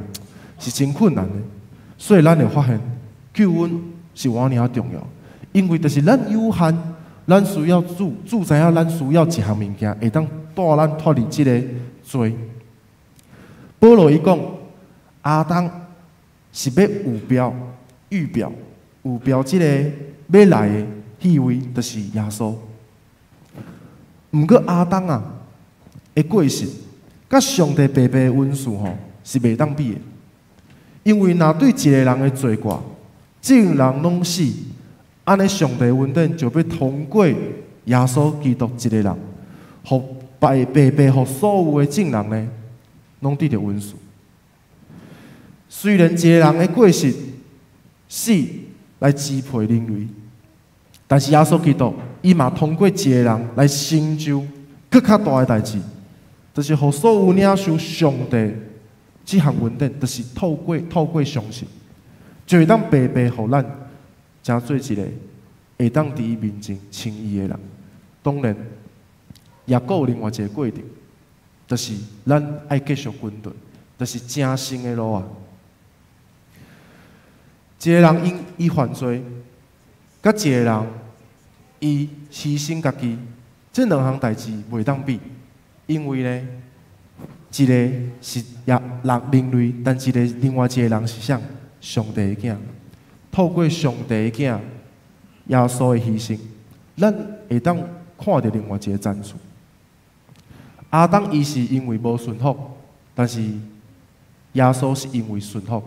是真困難的。所以咱會發現，救恩是偌爾重要。因為就是咱有限，咱需要主，主知影咱需要一項物件，會當帶咱脫離這个罪。保羅伊講，亞當是欲預表、預表、預表這个欲來的彼位，就是耶穌。毋過亞當啊的過失，佮上帝白白的恩賜吼是袂當比的。因為若對一个人的罪過，眾人攏死。按呢，上帝恩典就欲通過耶穌基督一个人，予白白白予所有的眾人呢，攏得著恩賜。雖然一个人的過失，死來支配人類，但是耶穌基督伊嘛通過一个人來成就閣較大的代誌，就是予所有領受上帝這項恩典，就是透過相信，就會當白白予咱成做一个會當佇伊面前稱義的人。當然，也閣有另外一个過程，就是咱愛繼續跟隨，就是成聖的路啊。一个人因伊犯罪，佮一个人伊犧牲家己，這兩項代誌袂當比，因為呢，一个是也人人類，但一个另外一个人是啥？上帝的囝。透過上帝的囝耶穌的犧牲，咱會當看著另外一个層次。亞當伊是因為無順服，但是耶穌是因為順服。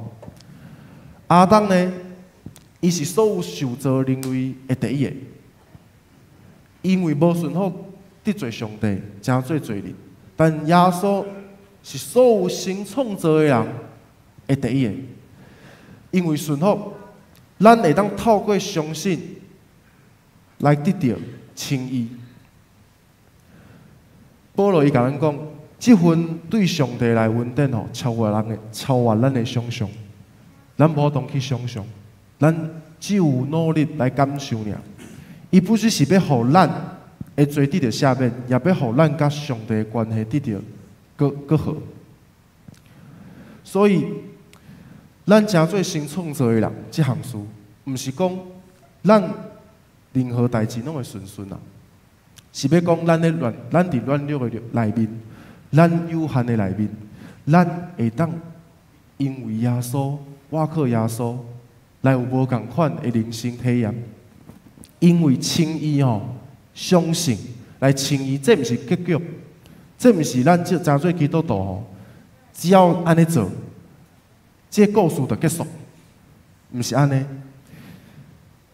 亞當呢，伊是所有受造人類的第一个，因為無順服得罪上帝，成做罪人。但耶穌是所有新創造的人的第一个，因為順服，咱會當透過相信來得著稱義。保羅伊共咱講，這份對上帝來恩典吼，超越咱的想象，咱無法度去想象，咱只有努力來感受爾。伊不只是欲予咱的罪得著赦免，也欲予咱佮上帝的關係得著閣好。所以，咱成做新創造的人，這項事，毋是講咱任何代誌攏會順順啊，是欲講咱佇軟弱的內面，咱有限的內面，咱會當因為耶穌，倚靠耶穌，來有無仝款的人生體驗。因為稱義吼，相信來稱義，這毋是結局，這毋是咱這成做基督徒吼，只要按呢做，這個故事就結束，毋是按呢。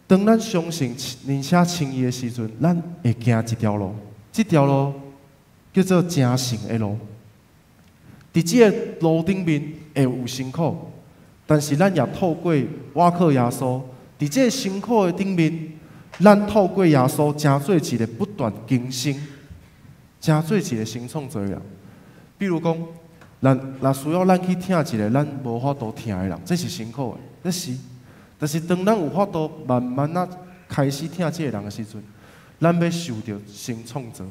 當咱相信而且稱義的時陣，咱會行一條路，這條路叫做成聖的路。佇這個路頂面會有辛苦，但是咱也透過倚靠耶穌，佇這個辛苦的頂面，咱透過耶穌成做一個不斷更新，成做一個新創造的人。比如講，咱若需要咱去疼一個咱無法度疼的人，這是辛苦的，這是。但是當咱有法度慢慢仔開始疼這個人的時陣，咱欲受著新創造。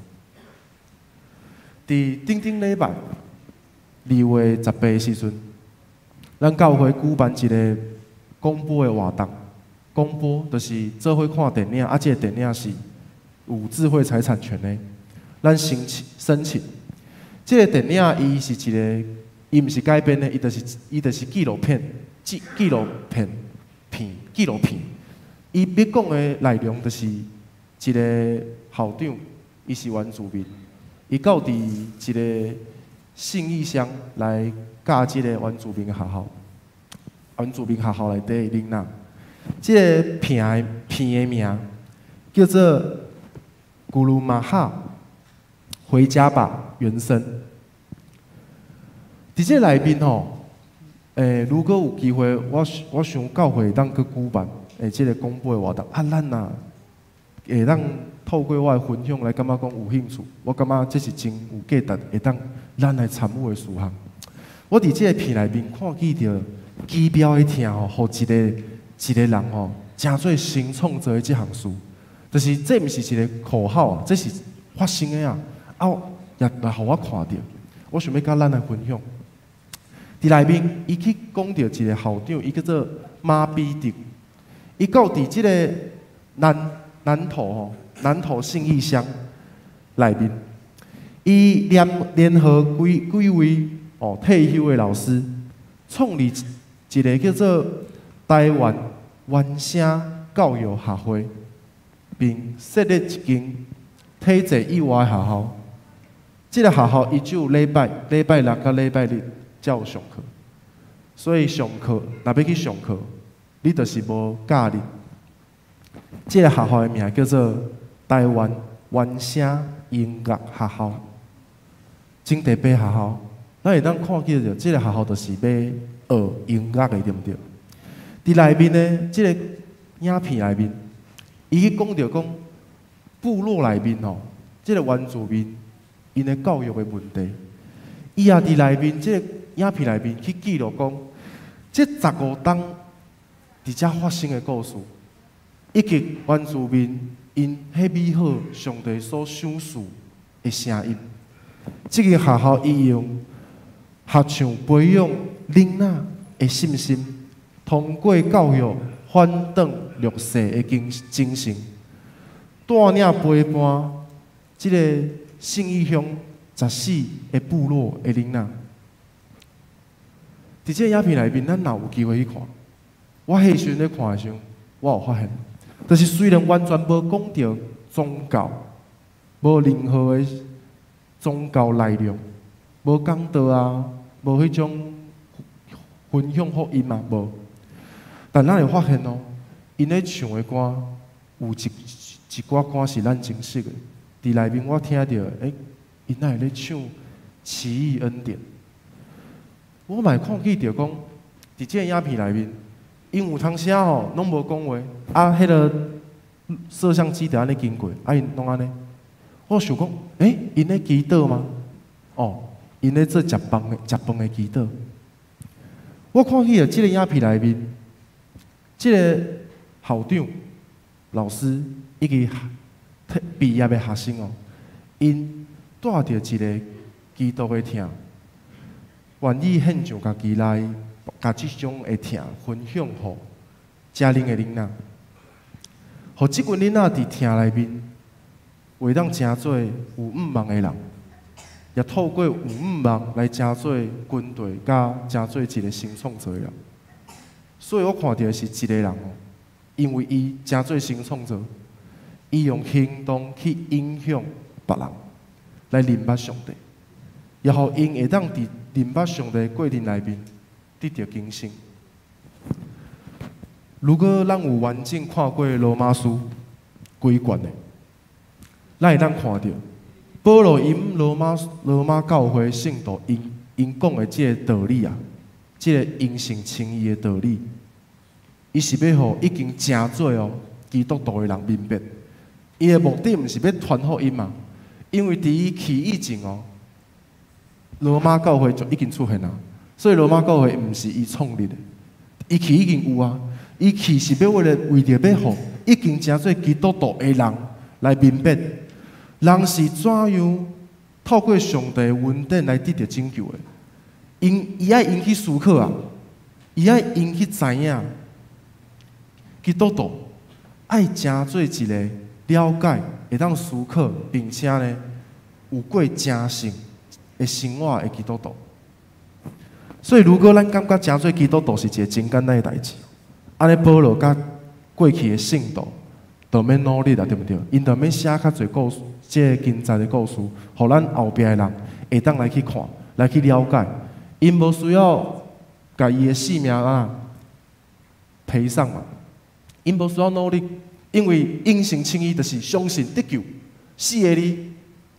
佇頂頂禮拜2月18的時陣，咱教會舉辦一個廣播的活動。廣播就是做伙看電影，啊，這個電影是有智慧財產權的，咱申請申請。這個電影伊是一個，伊毋是改編的，伊就是紀錄片，紀錄片。伊欲講的內容就是一個校長，伊是原住民，伊到佇一個信義鄉來教這個原住民學校，原住民學校內底的囡仔。這個片的名叫做《古魯馬哈回家吧，原生》。佇這內面吼，如果有機會，我想教會會當閣舉辦這個廣播的活動。啊，咱若會當透過我的分享來感覺講有興趣，我感覺這是真有價值，會當咱來參與的事項。我佇這個片內面看見著奇妙的疼吼，予一個一個人吼，成做新創造的這項事，就是這毋是一個口號啊，這是發生的啊！啊，也來予我看著，我想欲佮咱來分享。佇內面，伊去講著一個校長，伊叫做馬彼得，伊到佇這個南投吼，南投信義鄉內面，伊聯合幾位哦退休的老師，創立一個叫做台灣原聲教育學會，並設立一間體制以外的學校。這個學校伊只有禮拜六佮禮拜日才有上課，所以上課若欲去上課，你就是無假日。這個學校的名叫做台灣原聲音樂學校，真特別學校。咱會當看見著，這個學校就是欲學音樂的，對毋對？佇內面呢，這個影片內面，伊去講著講部落內面吼，這個原住民𪜶的教育的問題。伊也佇內面這個影片內面去記錄講，這15冬佇遮發生的故事，以及原住民𪜶彼美好上帝所賞賜的聲音。這個學校伊用合唱培養囡仔的信心，通過教育反轉弱勢的精神，帶領陪伴這個信義鄉14個部落的囡仔。佇這個影片內面，咱若有機會去看，我彼時陣咧看的時陣，我有發現，就是雖然完全無講著宗教，無任何的宗教內容，無講道啊，無彼種分享福音啊，無。但咱會發現哦，𪜶咧唱的歌有一寡歌是咱真熟的。佇內面我聽著，𪜶哪會咧唱《奇異恩典》？我嘛會看見著講，佇這個影片內面，𪜶有當時吼攏無講話，啊，彼個攝像機就按呢經過，啊，𪜶攏按呢。我想講，𪜶咧祈禱嗎？哦，𪜶咧做食飯的祈禱。我看見著這個影片內面，這個校長、老師以及畢業的學生哦，𪜶帶著一個基督的疼，願意獻上家己來，共這種的疼分享予遮恁的囡仔，予這群囡仔佇疼內面，會當成做有向望的人，也透過有向望來成做軍隊，佮成做一個新創造的人。所以我看著的是一個人哦，因為伊成做新創造，伊用行動去影響別人，來認捌上帝。也予𪜶會當佇認捌上帝的過程內面得著更新。如果咱有完整看過羅馬書規卷的，咱會當看著保羅𪜶羅馬教會聖徒𪜶講的這个道理啊，這个因信稱義的道理，伊是欲予已經成做哦基督徒的人明白。伊的目的毋是欲傳福音嘛，因為佇伊去以前哦，羅馬教會就已經出現啊，所以羅馬教會毋是伊創立的，伊去已經有啊。伊去是欲為著欲予已經成做基督徒的人來明白，人是怎樣透過上帝恩典來得著拯救的。伊愛𪜶去思考啊，伊愛𪜶去知影，基督徒愛成做一個了解、會當思考，並且呢有過誠信的生活的基督徒。所以，如果咱感覺成做基督徒是一個真簡單的代誌，按呢保羅佮過去的聖徒，就免努力啦，對毋對？𪜶就免寫較濟故事，這个經濟的故事，予咱後壁的人會當來去看，來去了解。𪜶無需要共伊的性命啊賠上嘛，𪜶無需要努力，因為因信稱義就是相信得救，四个字，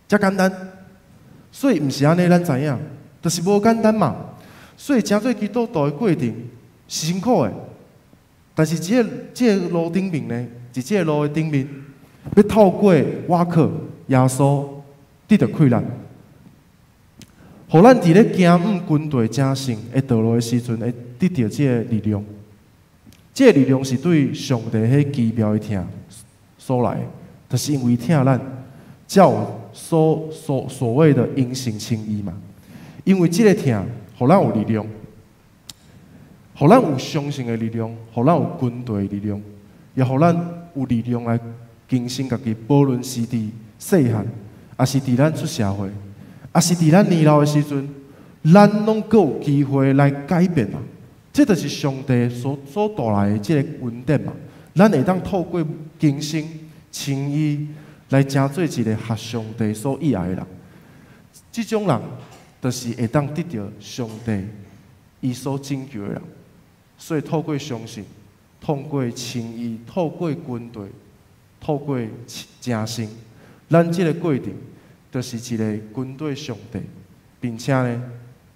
遮簡單。所以毋是按呢，咱知影，就是無簡單嘛。所以成做基督徒的過程是辛苦的。但是這个路頂面呢，佇這个路的頂面，欲透過倚靠耶穌得著氣力，予咱佇咧行往軍隊成聖的道路的時陣，會得著這个力量。這个力量是對上帝彼奇妙的疼所來的，就是因為疼咱，才有所謂的因信稱義嘛。因為這个疼，予咱有力量。予咱有相信的力量，予咱有軍隊的力量，也予咱有力量來更新家己。無論是佇細漢，抑是佇咱出社會，抑是佇咱年老的時陣，咱攏閣有機會來改變啊！這就是上帝所帶來的這個恩典嘛。咱會當透過更新、稱義來成做一個合上帝所喜愛的人。這種人就是會當得著上帝伊所拯救的人。所以透過相信，透過稱義，透過軍隊，透過成聖，咱這個過程就是一個軍隊上帝，並且呢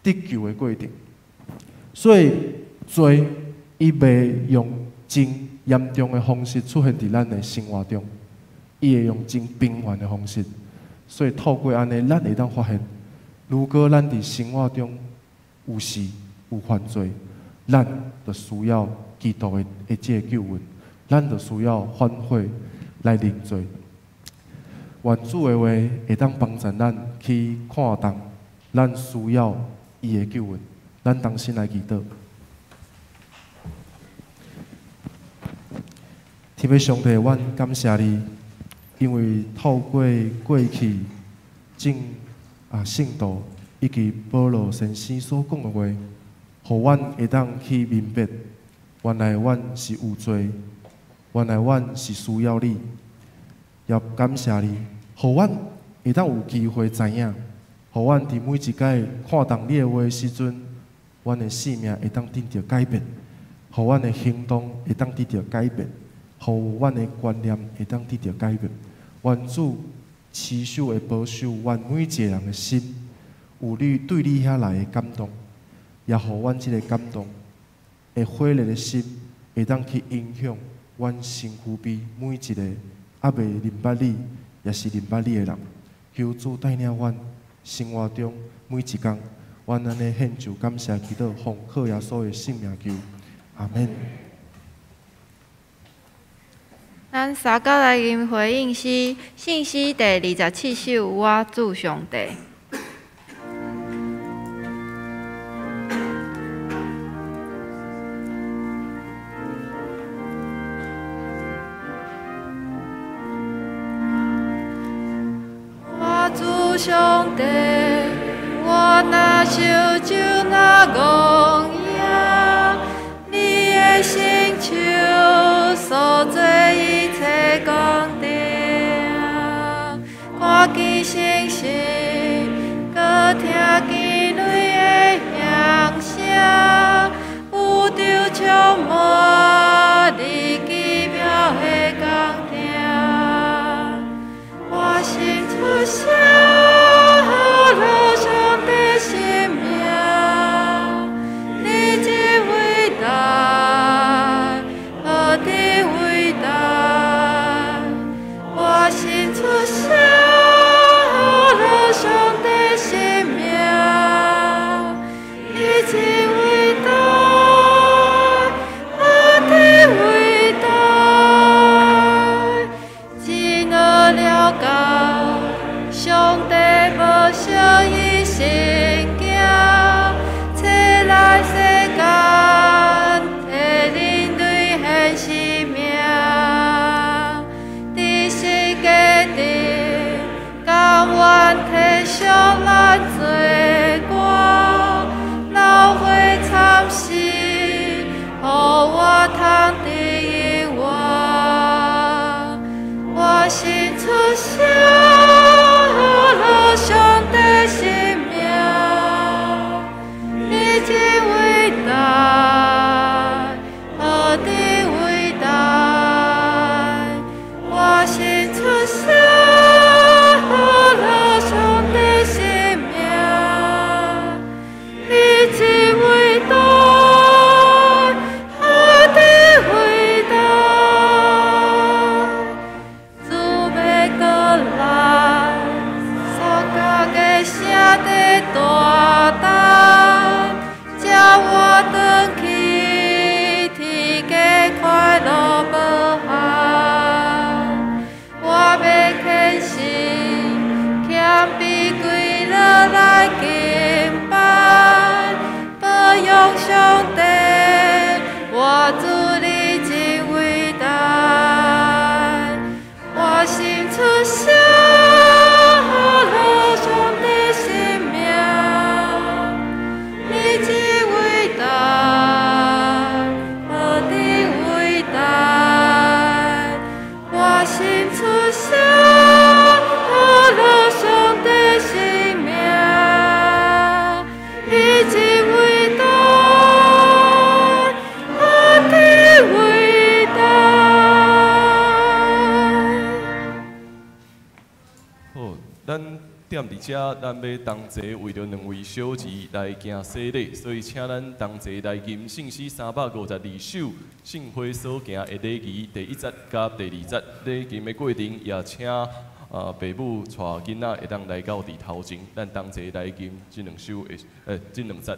得救的過程。所以罪伊袂用真嚴重的方式出現佇咱的生活中，伊會用真平凡的方式。所以透過按呢，咱會當發現，如果咱佇生活中有時有犯罪，咱就需要基督的這个救恩，咱就需要反悔來認罪。願主的話會當幫助咱去看重，咱需要伊的救恩。咱同心來祈禱。天父上帝，阮感謝你，因為透過過去眾聖徒以及保羅先生所講的話，予阮會當去明白，原來阮是有罪，原來阮是需要你，也感謝你，予阮會當有機會知影，予阮佇每一擺看重你的話的時陣，阮的生命會當得著改變，予阮的行動會當得著改變，予阮的觀念會當得著改變。願主持續的保守阮每一個人的心，有你對你遐來的感動。也予阮這個感動的火熱的心，會當去影響阮身軀邊每一個猶未認捌你，也是認捌你的人。求主帶領阮生活中每一工，阮按呢獻上感謝祈禱，奉靠耶穌的聖名求，阿們。咱三角來吟回應詩，聖詩第27首，我主上帝。我主上帝，我若受咒若戇影，你的圣手所做一切工程，看见星星，阁听真偉大，何等偉大！主欲閣來，所教的城伫大等，叫我轉去，天家快樂無限。我欲虔誠謙卑跪落來敬拜，褒揚上帝，我主你真偉大。我心出聲，上帝聖名，你真偉大，何等偉大！我心出聲，上帝聖名，你真偉大，何等偉大！好，咱踮佇遮，咱欲同齊為著兩位小兒來行洗禮，所以請咱同齊來吟聖詩352首聖會所行的禮儀第一節佮第二節禮儀的過程，也請爸母帶囡仔會當來到佇頭前，咱同齊來吟這兩首的這兩節。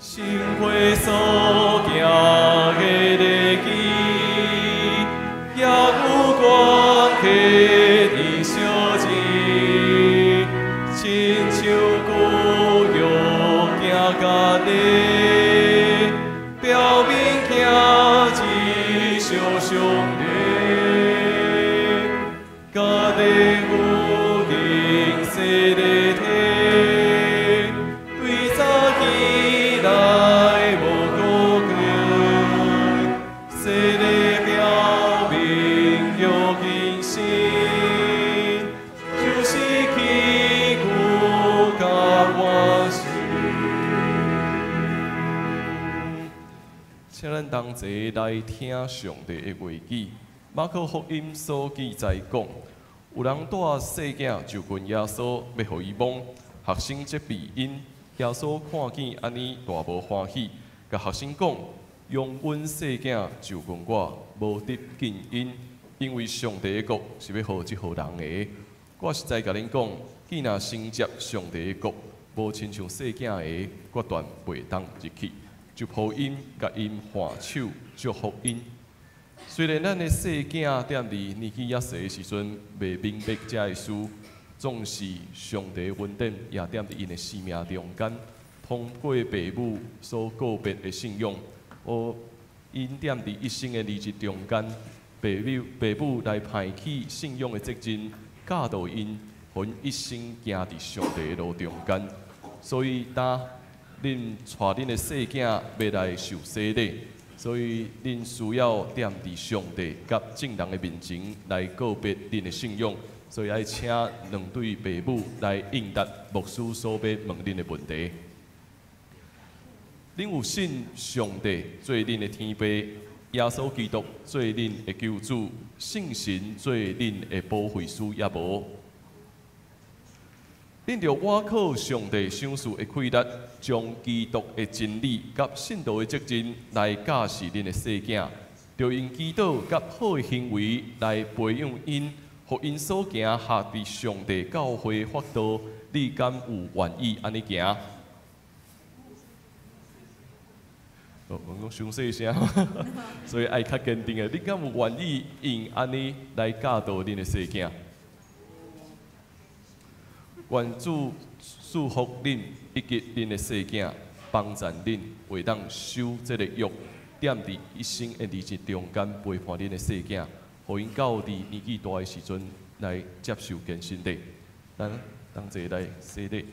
聖會所行的禮儀，也有關係佇小兒，親像舊約行割禮，表明行一小相禮，割禮有認洗禮體，對早起來無孤單，洗禮表明有更新，就是起骨佮活心。請咱同齊來聽上帝的話語。馬可福音所記載講，有人帶細囝就近耶穌，欲予伊摸。學生責備𪜶，耶穌看見按呢，大無歡喜，共學生講：容阮細囝就近我，無得禁𪜶，因為上帝的國是欲予這號人的。我實在共恁講，既若承接上帝的國，無親像細囝的，決斷袂當入去。就抱𪜶，共𪜶挽手，祝福𪜶。雖然咱的細囝踮佇年紀猶細的時陣，袂明白這个事，總是上帝的恩典也踮佇𪜶的生命中間，通過爸母所告別的信仰，予𪜶踮佇一生的日子中間，爸母來派去信仰的責任，教導𪜶，予𪜶一生行佇上帝的路中間。所以，當恁帶恁的細囝欲來受洗禮，所以恁需要踮佇上帝佮眾人的面前來告別恁的信仰，所以愛請兩對爸母來應答牧師所欲問恁的問題。恁有信上帝做恁的天父，耶穌基督做恁的救主，聖神做恁的保惠師，抑無？恁著倚靠上帝賞賜的氣力，將基督的真理佮信徒的責任來教示恁的細囝，著用祈禱佮好的行為來培養𪜶，予𪜶所行合佇上帝教會法度，你敢有願意按呢行？哦，我講傷細聲，所以愛較堅定的。你敢有願意用按呢來教導恁的細囝？願主賜福恁以及恁的細囝，幫助恁會當守這个約，踮佇一生的日子中間陪伴恁的細囝，予𪜶到佇年紀大的時陣來接受堅身禮。咱同齊來洗禮。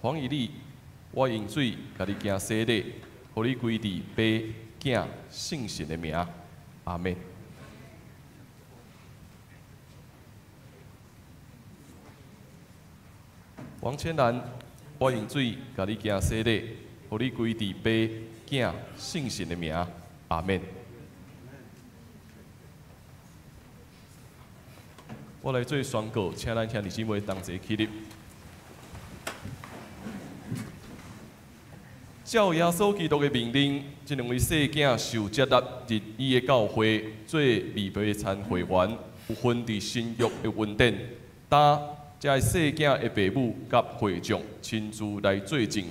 黃以禮，我用水共你行洗禮，予你歸佇爸、囝、聖神的名，阿們。王千兰，我用水共你行洗礼，予你归伫爸、囝、圣神的名，阿免。我来做宣告，请咱兄弟姊妹同齐起立。照耶稣基督的命令，这两位细囝受接纳入伊的教会，做预备餐会员，有份伫新约的恩典。今这个细囝的爸母佮会众亲自来做证，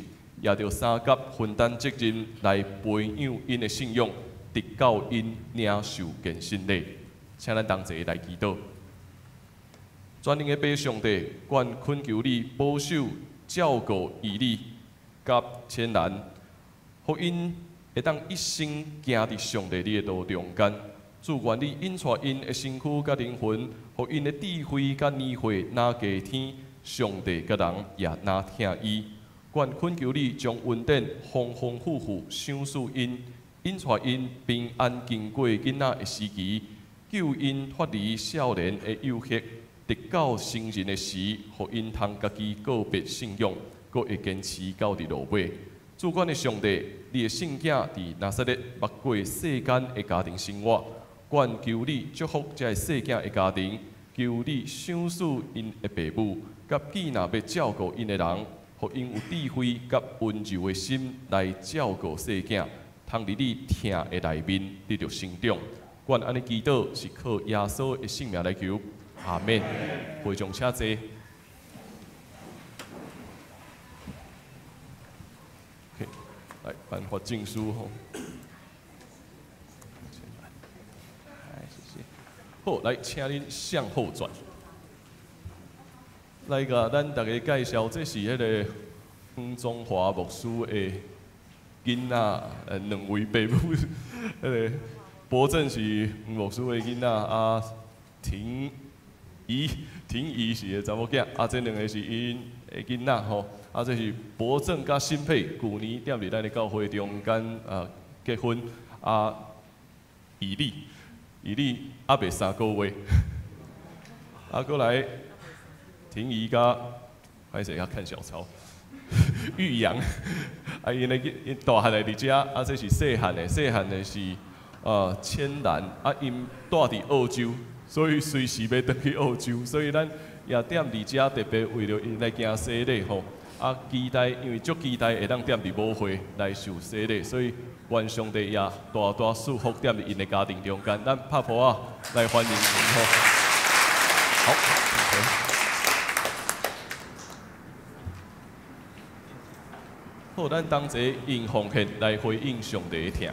也著相佮分担责任来培养𪜶的信仰，直到𪜶领受坚信礼。请咱同齐来祈祷。全能的父上帝，阮恳求你保守照顾以利佮千兰，予𪜶会当一生行伫上帝你的路中间。主，愿你引带𪜶的身躯佮灵魂，予𪜶的智慧佮年岁若加添，上帝佮人也若疼伊。阮恳求你将恩典丰丰富富赏赐𪜶，引带𪜶平安经过囡仔的时期，救𪜶脱离少年的诱惑，直到成人的时，予𪜶通家己告别信仰，阁会坚持到伫落尾。主，阮的上帝，你的圣囝伫拿撒勒捌过世间的家庭生活，阮求你祝福这个细囝的家庭，求你赏赐𪜶的爸母，佮囝若欲照顾𪜶的人，予𪜶有智慧佮温柔的心来照顾细囝，通伫你疼的内面得著成长。阮按呢祈祷是靠耶稣的圣名来求，阿免。会众请坐。来颁发证书吼。来，谢谢。好，来，请恁向后转。来，共咱逐家介绍，这是彼个黄宗华牧师的囡仔，两位爸母，彼个博正是黄牧师的囡仔，啊，婷宜，婷宜是个查某囝，啊，这两个是𪜶的囡仔吼。啊，这是博正佮新佩，旧年踮伫咱的教会中间啊结婚。啊，以利，以利犹未3个月。啊，阁来婷宜佮，歹势，犹看小抄。玉阳，啊，𪜶的𪜶大汉的伫遮，啊，这是细汉的，细汉的是千兰，啊，𪜶蹛伫澳洲，所以随时欲转去澳洲，所以咱也踮伫遮特别为著𪜶来行洗礼吼。啊，期待，因为足期待会当踮伫母会来受洗礼，所以愿上帝也大大赐福踮伫𪜶的家庭中间。咱拍噗仔来欢迎𪜶吼。好，好，咱同齐用奉献来回应上帝的疼。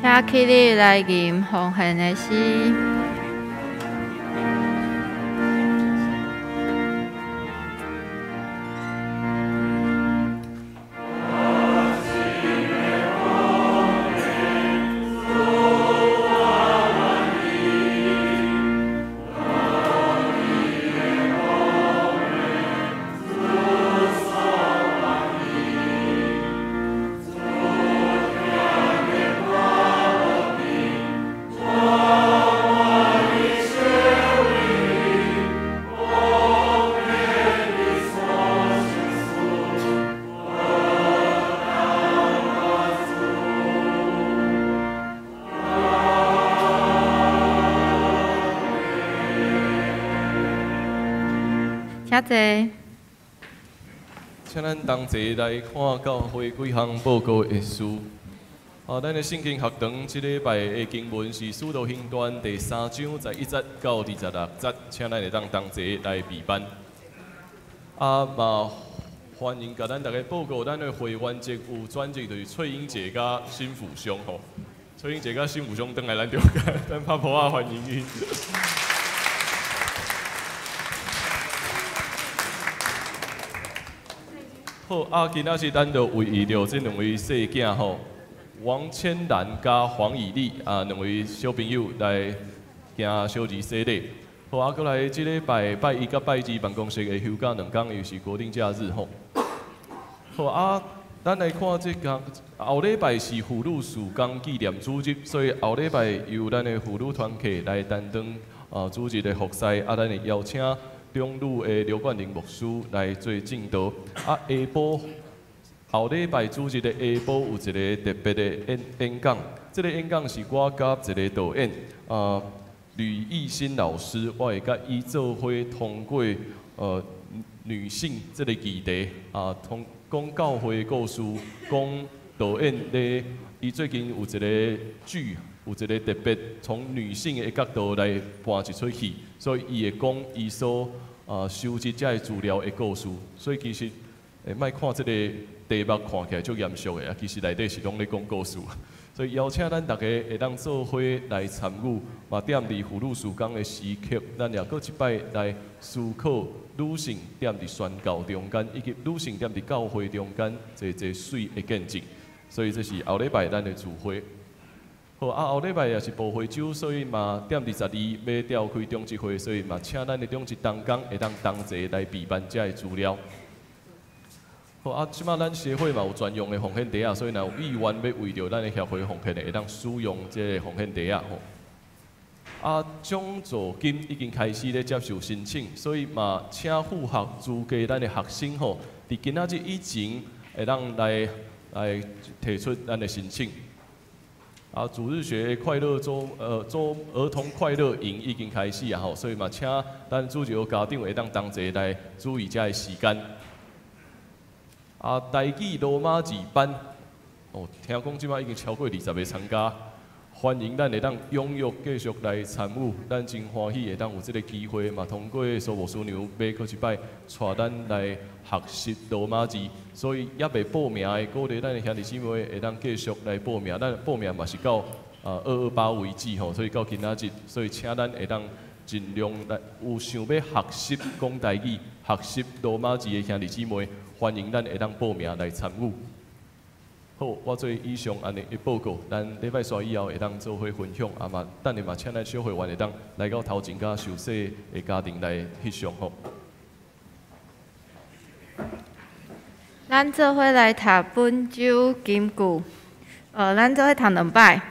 請起立來吟奉獻的詩。請坐。請咱同齊來看教會幾項報告的事。啊，咱的聖經學堂這禮拜的經文是《使徒行傳》第三章11節到26節，請咱會當同齊來備班。啊，嘛歡迎共咱逐家報告，咱的會員籍有轉職，就是翠英姐佮新福兄吼。翠英姐佮新福兄轉來咱中間，咱拍噗仔歡迎𪜶。好，啊，今仔日咱就為意著這兩位細囝吼，王千蘭佮黃以麗啊，兩位小朋友來行小兒洗禮。好，啊，閣來這禮拜拜一佮拜二辦公室會休假兩工，又是國定假日吼。好啊，咱來看這個後禮拜是婦女事工紀念主日，所以後禮拜由咱的婦女團契來擔當啊主日的服侍，啊，咱會邀請長女的劉冠霖牧師來做證道。啊，下晡後禮拜主日的下晡有一個特別的演講，這個演講是我佮一個導演啊呂藝新老師，我會佮伊做伙通過女性這個議題啊，通講教會故事，講導演咧，伊最近有一個劇，有一個特別從女性的角度來搬一齣戲，所以伊會講伊所收集這个資料的故事，所以其實莫看這個題目看起來足嚴肅的，啊，其實內底是攏咧講故事。所以邀請咱逐家會當做伙來參與，嘛踮佇婦女事工的時刻，咱也閣一擺來思考女性踮佇宣教中間，以及女性踮佇教會中間濟濟媠的見證。所以這是後禮拜咱的聚會。好啊，後禮拜也是報會週，所以嘛踮佇12欲召開長執會，所以嘛請咱的長執同工會當同齊來備辦這个資料。好啊，這擺咱協會嘛有專用的奉獻袋仔，所以若有意願欲為著咱的協會奉獻的，會當使用這個奉獻袋仔吼。啊，獎助金已經開始咧接受申請，所以嘛請符合資格咱的學生吼，佇今仔日以前會當來提出咱的申請。啊，主日學快樂週，週兒童快樂營已經開始啊吼，所以嘛，請咱主日家長會當同齊來注意這个時間。啊，台語羅馬字班，哦，聽講這擺已經超過20個參加，歡迎咱會當踴躍繼續來參與，咱真歡喜會當有這個機會，嘛通過蘇牧師娘欲閣一擺帶咱來學習羅馬字，所以猶未報名的，鼓勵咱的兄弟姊妹會當繼續來報名，咱報名嘛是到228為止吼，所以到今仔日，所以請咱會當盡量來有想欲學習講台語、學習羅馬字的兄弟姊妹，歡迎咱會當報名來參與。好，我做以上按呢的報告，咱禮拜煞以後會當做伙分享，啊嘛，等下嘛請咱小會員會當來到頭前，佮受洗的家庭來翕相吼。咱做伙來讀本周金句，咱做伙讀兩擺。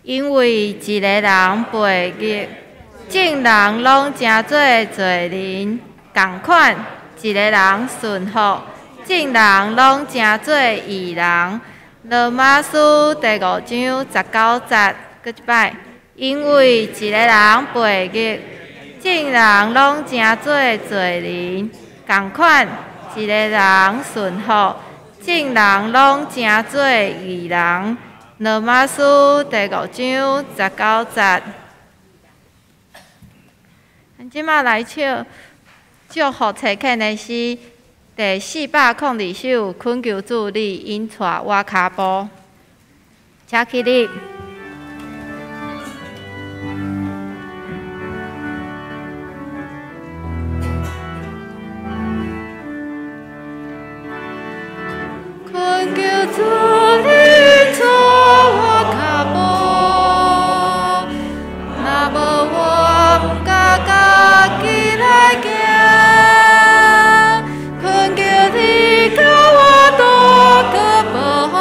因為一个人背逆，眾人攏成做罪人；仝款，一个人順服，眾人攏成做義人。羅馬書第五章19節，閣一擺。因為一个人背逆，眾人攏成做罪人；仝款，一个人順服，眾人攏成做義人。羅馬書第五章19節。咱這馬來唱祝福差遣的詩，第402首，懇求主你引帶我跤步。請起立。恳求主你助我跤步，若無我毋敢家己來行。懇求你共我同去保護，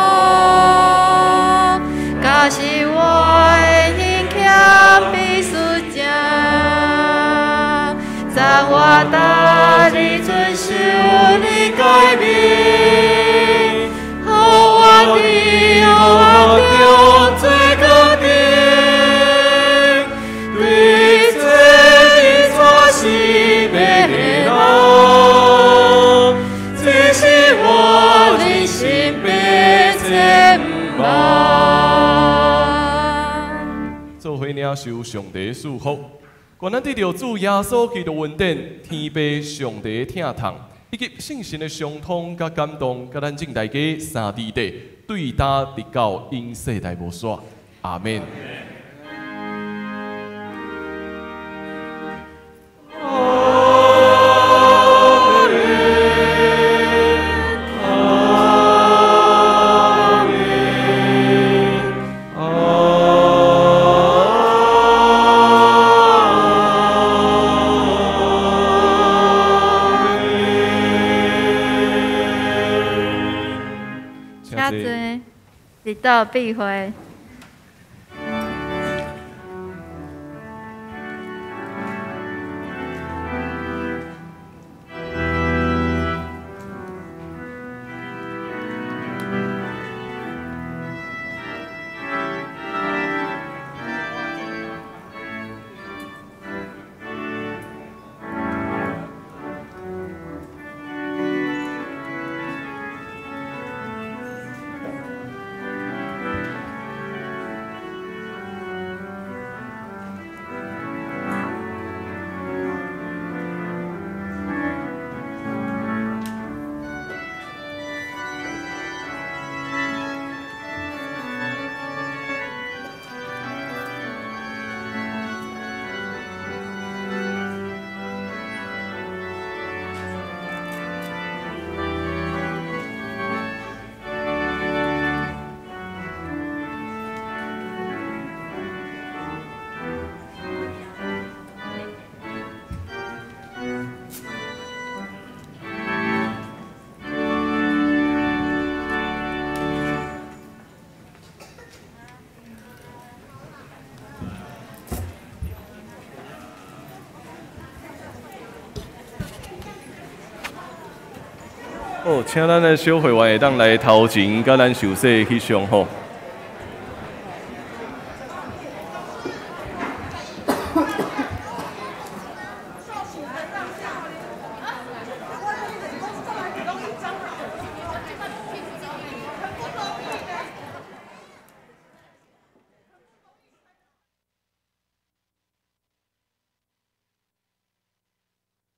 假使我的行欠必須正，讚我逐日遵守你誡命。予我佇黑暗中做光燈，對做你所是欲的路，這是我人生的展望。做伙領受上帝的祝福，願咱得著主耶穌基督恩典，天父上帝的疼痛，以及聖神的相通佮感動，佮咱眾大家三弟弟，對今直到永世代無煞。阿們。請坐，日禱閉會。好，請咱的小會員會當來頭前，佮咱受洗翕相吼。